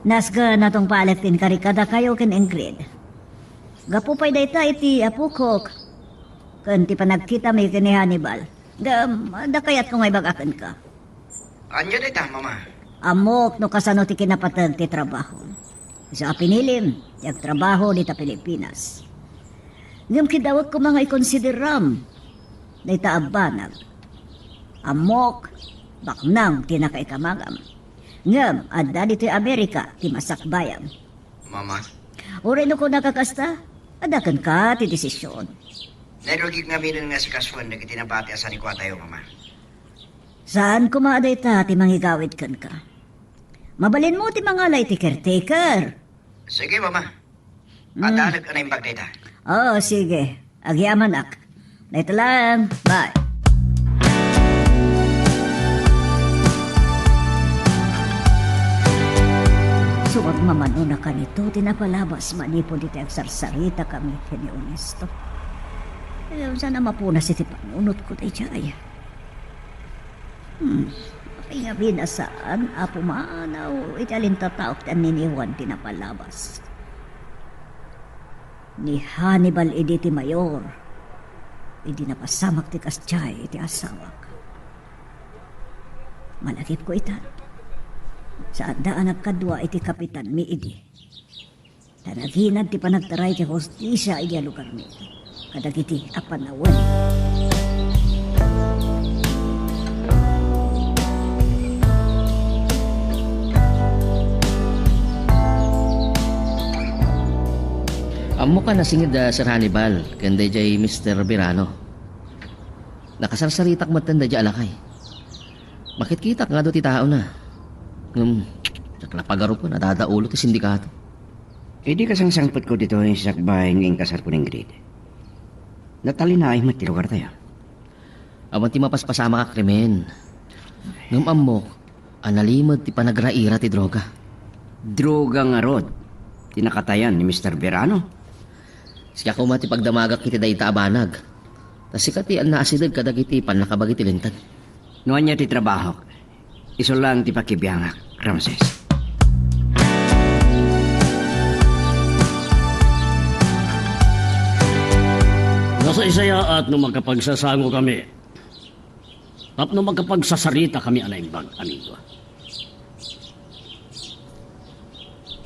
Nasken a tungpalek ti inkarik kadakayo ken Ingrid. Gapu pay dayta iti apokok ken ti panagkitami ken ni Hannibal. Ngem, adda kayatko nga ibaga kenka. Ania dayta, Mama? Ammok no kasano ti kinapateg ti trabaho. Isu a pinilim, ti agtrabaho dita Pilipinas. Ngem kidawek koma nga ikonsideram dayta a banag. Ammok, baknang ti nakaikamagam. Ngem, adda ditoy Amerika ti masakbayam. Mama. Uray no kunaka kasta, adda kenka ti desisyon. Nairugik ngaminen nga asikasuen dagiti nabati a sanikuatayo, Mama. Saan koma a dayta ti mangigawid kenka. Mabalinmo ti mangala iti caretaker. Sige, Mama. Mm. Adalek a naimbag dayta. Oo, sige. Agyamanak. Dayta lang. Bye. Sumagmamano na kanito ti napalabas manipud iti agsarsarita kami ken ni Onesto. Eh, saan a mapunas iti panunotko daydiay? Hmm. Apay ngamin a saan a pumanaw iti alintataok ti anniniwan ti napalabas? Ni Hannibal idi ti mayor, idi napasamak ti kasdiay iti asawak. Malagipko ita. Saanda a nagkadua iti kapitanmi idi. Ta naginad ti panagtaray ti hustisia idiay lugarmi kadagiti a panawen. Ammok a nasinged da Sir Hannibal ken daydiay Mister Verano. Nakasarsaritak metten daydiay a lakay. Makitkitak nga adu ti taona. Ngem, diak la pagarupen a dadaulo ti sindikato. Idi kasangsangpetko ditoy sakbay nga inkasarko ni Ingrid, natalinaay met ti lugartayo. Awan ti mapaspasamak a krimen. Ngem ammok a nalimed ti panagraira ti droga. Droga ngarud ti nakatayan ni Mister Verano? Sika koma ti pagdamagak iti dayta a banag. Ta sika ti naasideg kadagiti pannakabagi ti linteg. No ania ti trabahok, isu lang ti pakibiangak, Ramses. Nasaysayaat no makapagsasango kami. Tapno makapagsarsarita kami a naimbag, amigo.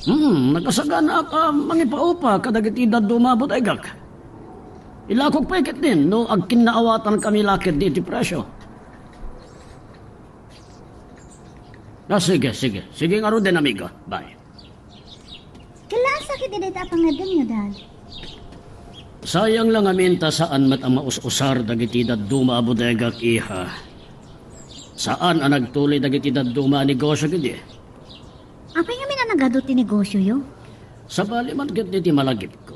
Hmm, nakasaganaak a mangipaupa kadagiti dadduma a bodegak. Ilakok pay ketdin no agkinnaawatankami la ketdi iti presio. Ah, sige, sige. Sige ngaruden, amigo. Bye. Kella, sakit idi dayta a pangngeddengyo, Dad. Sayang la ngamin ta saan met a maus-usar dagiti dadduma a bodegak, iha. Saan a nagtuloy dagiti dadduma a negosio idi. Apay ngamin a nagadu ti negosioyo? Sabali met ket iti malagipko.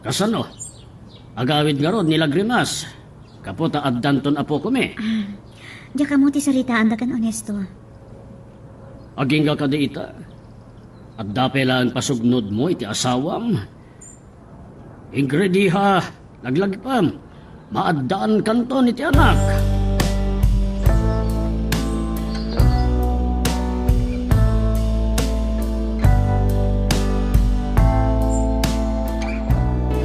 Kasano? Agawid ngarud ni Lagrimas. Gapu ta addanton apokomi. Ah, diak ammo ti saritaanda ken Onesto. Agingga kadi ita? Adda pay laeng pasugnodmo iti asawam? Ingrid, iha, laglagipem. Maaddaankanton iti anak.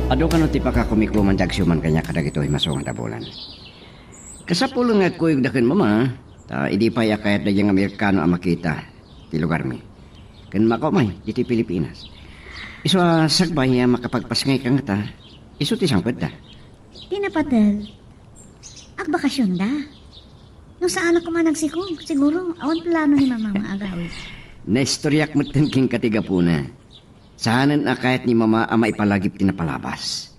Adu kano ti pakakumikuman ti agsiuman kaniak kadagitoy masungad a bulan. Kasapulen nga agkuyogda ken mama, ta idi pay a kayatda diay nga Amerikano a makita ti lugarmi ken makaumay ditoy Pilipinas. Isu a sakbay a makapagpasngayka ngata, isu ti sangpetda. Ti napatel, agbakasionda. No saan a koma nagsikog, siguro, awan plano ni Mama nga agawid. Naistoriak metten kenka ti gapuna. Saanen a kayat ni Mama a maipalagip ti napalabas.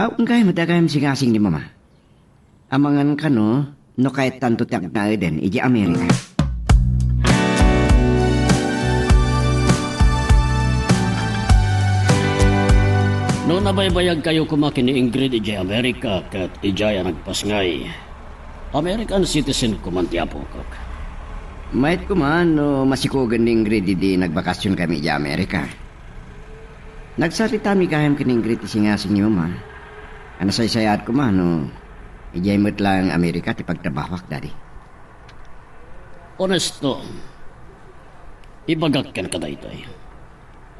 Aw, gayam, dagayam singasing ni Mama. Amangan kano, no kayattanto ti agnaeden idiay Amerika. No nabaybayagkayo koma ken ni Ingrid idiay Amerika ket idiay a nagpasngay, American citizen koman ti apokok. Mayat koma no masikogen ni Ingrid idi nagbakasionkami idiay Amerika. Nagsaritami gayam ken ni Ingrid ti singasing ni Mama. A nasaysayaat koma no idiay met laeng Amerika ti pagtrabahoak, Daddy. Onesto, ibagak kenka daytoy.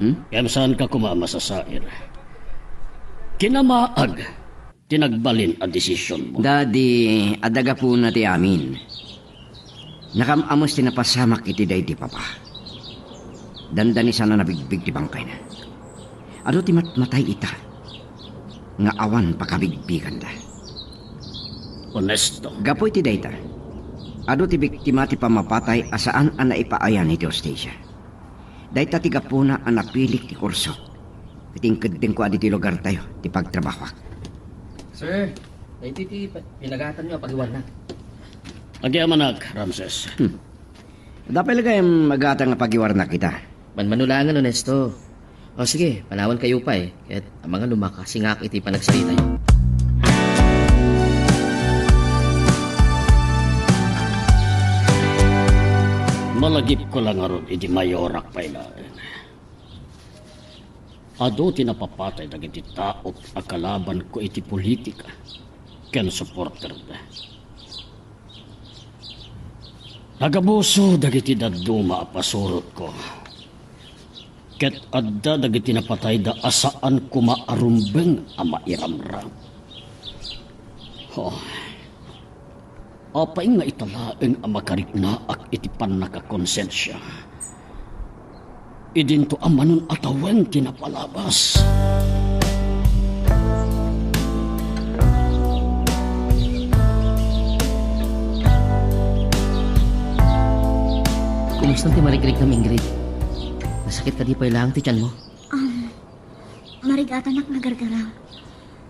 Hmm? Ngem saanka koma a masasair. Kinamaag ti nagbalin a desisionmo. Daddy, adda gapuna ti amin. Nakam-amos ti napasamak iti daydi, Papa. Dandani sana nabigbig ti bangkayna. Adu ti matmatay ita nga awan pakabigbiganda. Onesto. Gapu iti dayta, adu ti biktima ti pammapatay a saan a naipaayan iti hustisia. Dayta ti gapuna a napilik ti kursok ket inkeddengko a ditoy lugartayo ti pagtrabahoak. Sir, daytoy ti pa-, pinagatanyo a pagiwarnak. Agyamanak, Ramses. Hmm. Adda pay la gayam agatang a pagiwarnak ita. Manmano laengen, Onesto. O sige, panawankayo pay, ket amangan no makasingak iti panagsaritay. Malagipko la ngarud idi mayorak pay laeng. Adu ti napapatay dagiti tao a kalabanko iti politika ken supporterda. Nagabuso dagiti dadduma a pasurotko, ket adda dagiti napatayda a saan koma a rumbeng a mairamrang. Oh. Apay nga ita laeng a makariknaak iti pannakakonsensia? Idinto a manon a tawen ti napalabas. Kumusta ti marikriknam, Ingrid? Nasakit kadi pay laeng ti tianmo? Um, marigatanak nga gargaraw.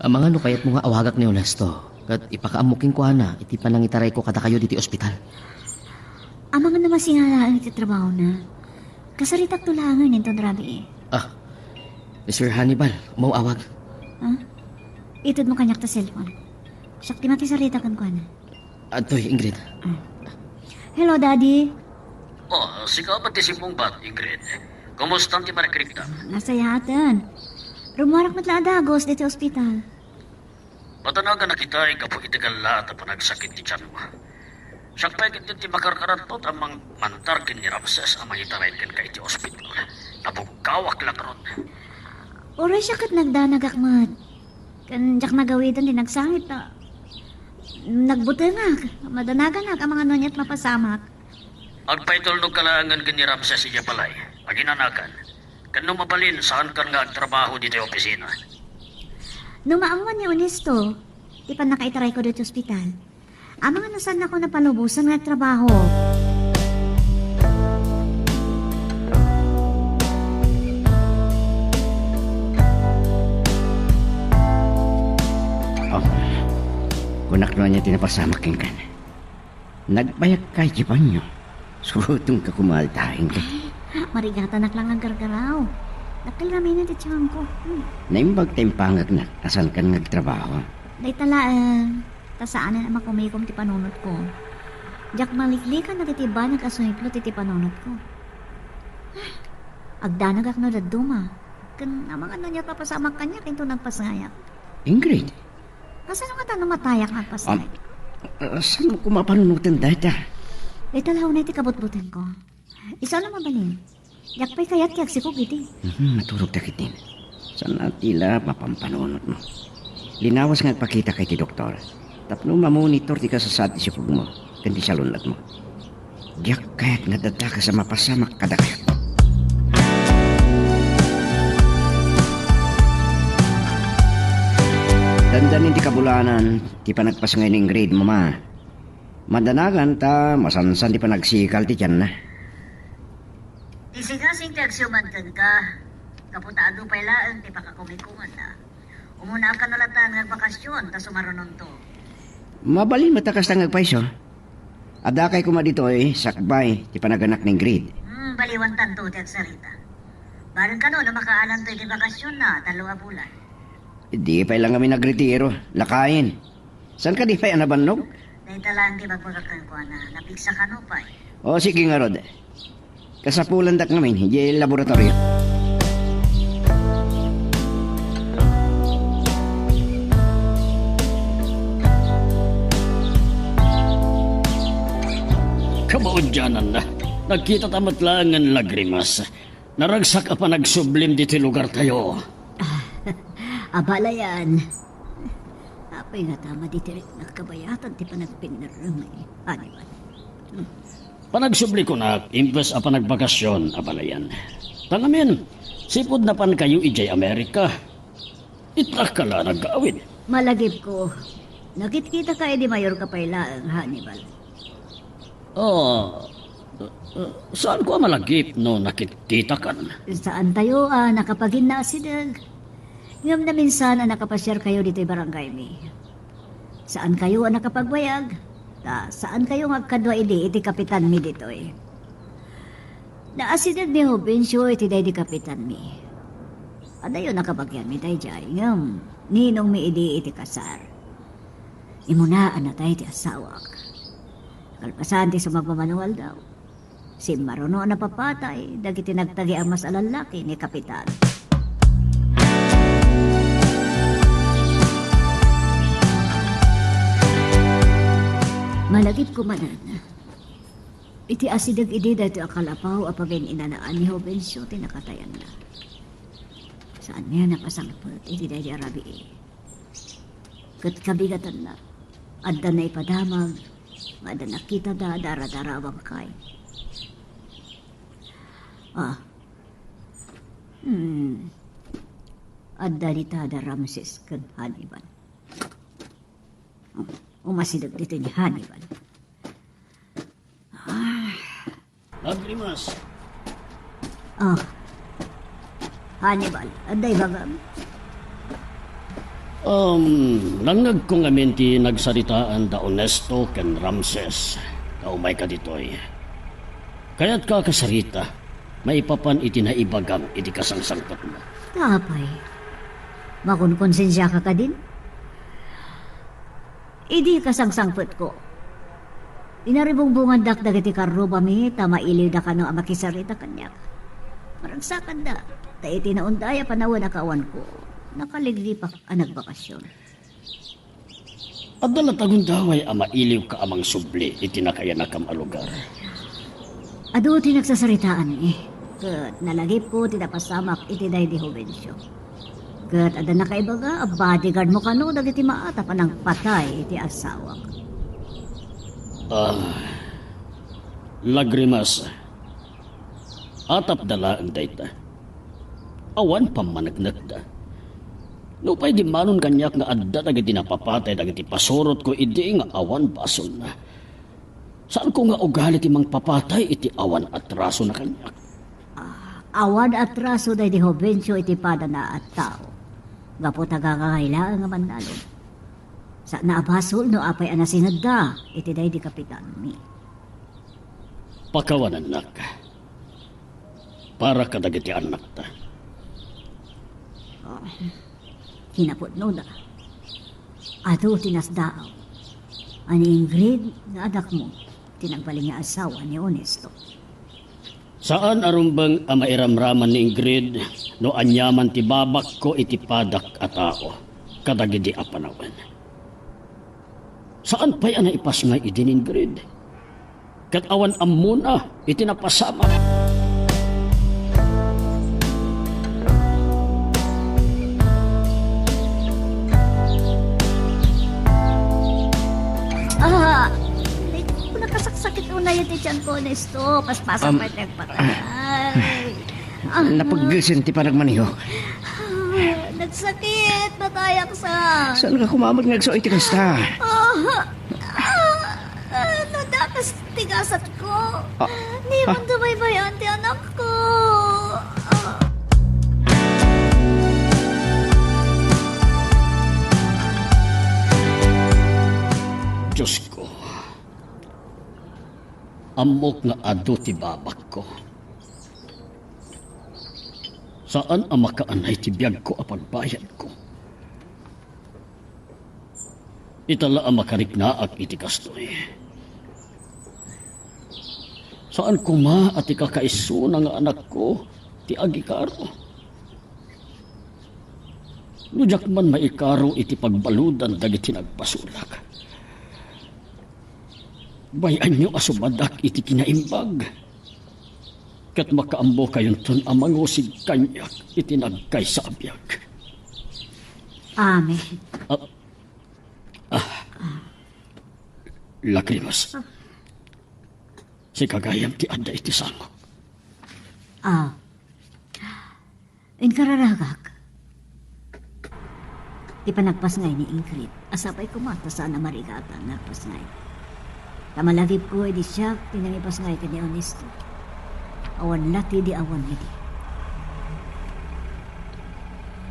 Amangan no kayatmo nga awagak ni Onesto, ket ipakaammo kenkuana iti panangitarayko kadakayo ditoy ospital. Amangan no masinga laeng iti trabahona. Kasaritakto laengen inton rabii. Ah, Mister Hannibal, umawawag. Ha? Itedmo kaniak ti cellphone. Siak ti makisarita kenkuana. Adtoy, Ingrid. Ah. Hello, Daddy. Oh, sika met ti simmungbat, Ingrid. Kumusta ti marikriknam? Nasayaaten. Rummuarak met la a dagus ditoy ospital. Madanagan a kitay gapu iti galla ta panagsakit ti tianmo. Siak pay ketdi ti makarkaranto ta mang-, mantar ken ni Ramses a mangitaray kenka iti ospital. Nabuggawak la ngarud. Uray siak ket nagdanagak met. Ken diak nagawiden ti nagsangit ta nagbutengak, madanaganak, amangan no aniat mapasamak. Agpaitulnogka laengen ken ni Ramses idiay balay. Aginanakan. Ken no mabalin, saankan nga agtrabaho ditoy opisina. No maammoan ni Honesto, ti pannakaitarayko ditoy ospital. Amangan no saannakon a palubosen nga agtrabaho. Oh, kunak no ania ti napasamak kenkan. Nagbayagka iti banio. Surotenka koma aldawen ket. Marigatanak la nga aggargaraw. Dakkel ngamin ti tiangko. Hmm. Naimbag ta impangagnak a saankan nga agtrabaho. Dayta laeng, ta saanen a makumikom ti panunotko. Diak maliklikan dagiti banag a sumiplut iti panunotko. Agdanagak no dadduma. Ken amangan no ania ti papasamak kaniak inton nagpasngayak. Ingrid, Kasano ngata no matayak nga agpasngayak? Ah, saan mo koma panunoten dayta? Dayta la unay ti kabutbutenko. Isu a mabalin. Diak pay kayat ti agsikog idi. Mhm, maturogta ketdin. Saan a ti la mapampanunotmo. Linawas nga agpakitaka iti doktor tapno mamonitor ti kasasaad ti sikogmo ken ti salun-atmo. Diak kayat nga adda dakes a mapasamak kadakayo. Dandanin ti kabulanan ti panagpasngay ni Ingrid, Mama. Madanagan ta masansan ti panagsikal ti tianna. Ti sigasing ti agsiuman kenka, gapu ta adu pay laeng ti pakakumikumanna. Umunaak kano latta nga agbakasyon, ta sumarunonto. Mabalin met a kasta nga agpayso. Addakay koma ditoy sakbay ti panaganak ni Ingrid. Hmm, baliwantanto ti agsarita. Bareng kano no makaalanto iti bakasyon na, tallo a bulan. Di pay la ngamin agretiro, lakayen. Saan kadi pay a nabannog? Dayta laeng ti ibagbagak kenkuana, napigsa kano pay. O, sige ngarud. Kasapulandak ngamin idiay laboratorio. Kamaudiananna, nagkitata met laeng ngan lagrimas. Naragsak a panagsublim ditoy lugartayo. Abalayan. Apay ngata madi ti riknak kabayatan ti panagpinnerreng, Hannibal? Panagsubli kunak, imbes a panagbakasyon, abalayan. Ta ngamin, sipud napankayo idiay Amerika, itlakka la nagawid. Malagipko, nakitkitaka idi mayorka pay laeng, Hannibal. Ah, ah, saanko a malagip no nakitkitakan? Saantayo a nakapaginnaasideg. Ngem naminsan a nakapasiarkayo ditoy barangaymi. Saankayo a nakapagbayag, ta saankayo nga agkadua idi iti kapitanmi ditoy. Naasideg ni Jovencio iti daydi kapitanmi. Adayo nakabagianmi daydiay, ngem ninongmi idi iti kasar. Immunaan natay ti asawak. Kalpasan ti sumagmamano nga aldaw, simmaruno a napapatay dagiti nagtagiamas a lallaki ni Kapitan. Malagipko manen, iti asideg idi daytoy a kalapaw a pagin-inanaan ni Jovencio ti nakatayanna. Saan nga napasangpet iti daydi a rabii. Ket kabigatanna, adda naipadamag nga adda nakitada a daradara a bangkay. Ah. Hmm. Adda dita da Ramses ken Hannibal. Umasideg ditoy ni Hannibal. Ah. Lagrimas. Ah. Hannibal, adda ibagam? Um, nangngegko ngamin ti nagsaritaan da Honesto ken Ramses. Ta umayka ditoy. Kayatka a kasarita, maipapan iti naibagam iti kasangsangpetmo. Apay, makonkonsensiaka kadin? Idi kasangsangpetko, inaribungbungandak dagiti karrubami ta mailiwda kano a makisarita kaniak. Maragsakanda, ta iti naunday a panawen a kaawanko, nakaliglipak a nagbakasyon. Adda latta gundaway a mailiwka a mangsubli iti nakayanakam a lugar. Adu ti nagsasaritaanmi, ket nalagipko ti napasamak iti daydi Jovencio. Ket adda nakaibaga a bodyguardmo kano dagiti maat a panangpatay iti asawak. Ah, Lagrimas. Atapda laeng dayta. Awan pammaneknekda. Nupay dimmanon kaniak nga adda dagiti napapatay dagiti pasurotko idi nga awan basolna. Saanko nga ugali ti mangpapatay iti awan atrasona kaniak. Ah, awan atraso daydi Jovencio iti padana a tao. Gapu ta gagangay laeng a mannalon. Saanna a basol no apay a nasinedda iti daydi kapitanmi. Pakawanennak. Para kadagiti annakta. Ah, kinapudnona, adu ti nasdaaw a ni Ingrid nga anakmo ti nagbalin nga asawa ni Honesto. Saan a rumbeng a mairamraman ni Ingrid no aniaman ti babakko iti padak a tao kadagidi a panawen. Saan pay a naipasngay idi ni Ingrid. Ket awan ammona iti napasamak. Ah, aray ko, nakasaksakit unay iti tiyan ko, Ernesto. Paspasak Am, pay ti agpatay. Ah, napeggesen ti panagmaneho. Ah, nagsakit, matayak sa. Saan ka kumamat nga agsaw iti kasta? Ah, ah, ah, nadakas ti gasatko. Ah, ni ah. Iwan dubaybayan ti anakko. Ah. Diyos ko, ammok nga adu ti babakko. Saan a makaanay ti biagko a pagbayadko. Ita la a makariknaak iti kastoy. Saan koma a ti kakaisuna nga anakko ti agikaro. No diak man maikaro iti pagbaludan dagiti nagpasulak, bay-anyo a sumadak iti kinaimbag. Ket makaammo kayonton a mangusig kaniak iti nagkaysa a biag. Amen. Ah, ah. Lagrimas. Ah. Sika gayam ti adda iti sangok. Ah. Inkararagak ti panagpasngay ni Ingrid a sapay koma ta saan a marigatan nga agpasngay. Ta malagipko idi siak ti nangipasngay ken ni Ernesto. Awan la ti idi awan idi.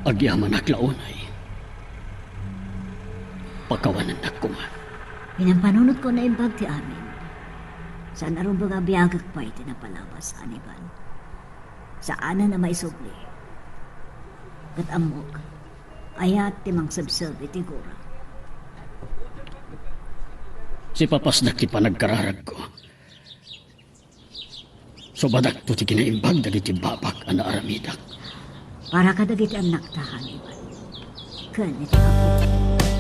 Agyamanak la unay. Pakawanennak koma. Pinampanunotko a naimbag ti amin. Saan a rumbeng a biagek pay ti napalabas, Hannibal. Saanen a maisubli. Ket ammok, ayat ti mangsebseb iti gura. Sipapasdak ti panagkararagko. Sumadakto ti kinaimbag dagiti babak a naaramidak. Para kadagiti annakta, Hannibal. Ken iti Apo.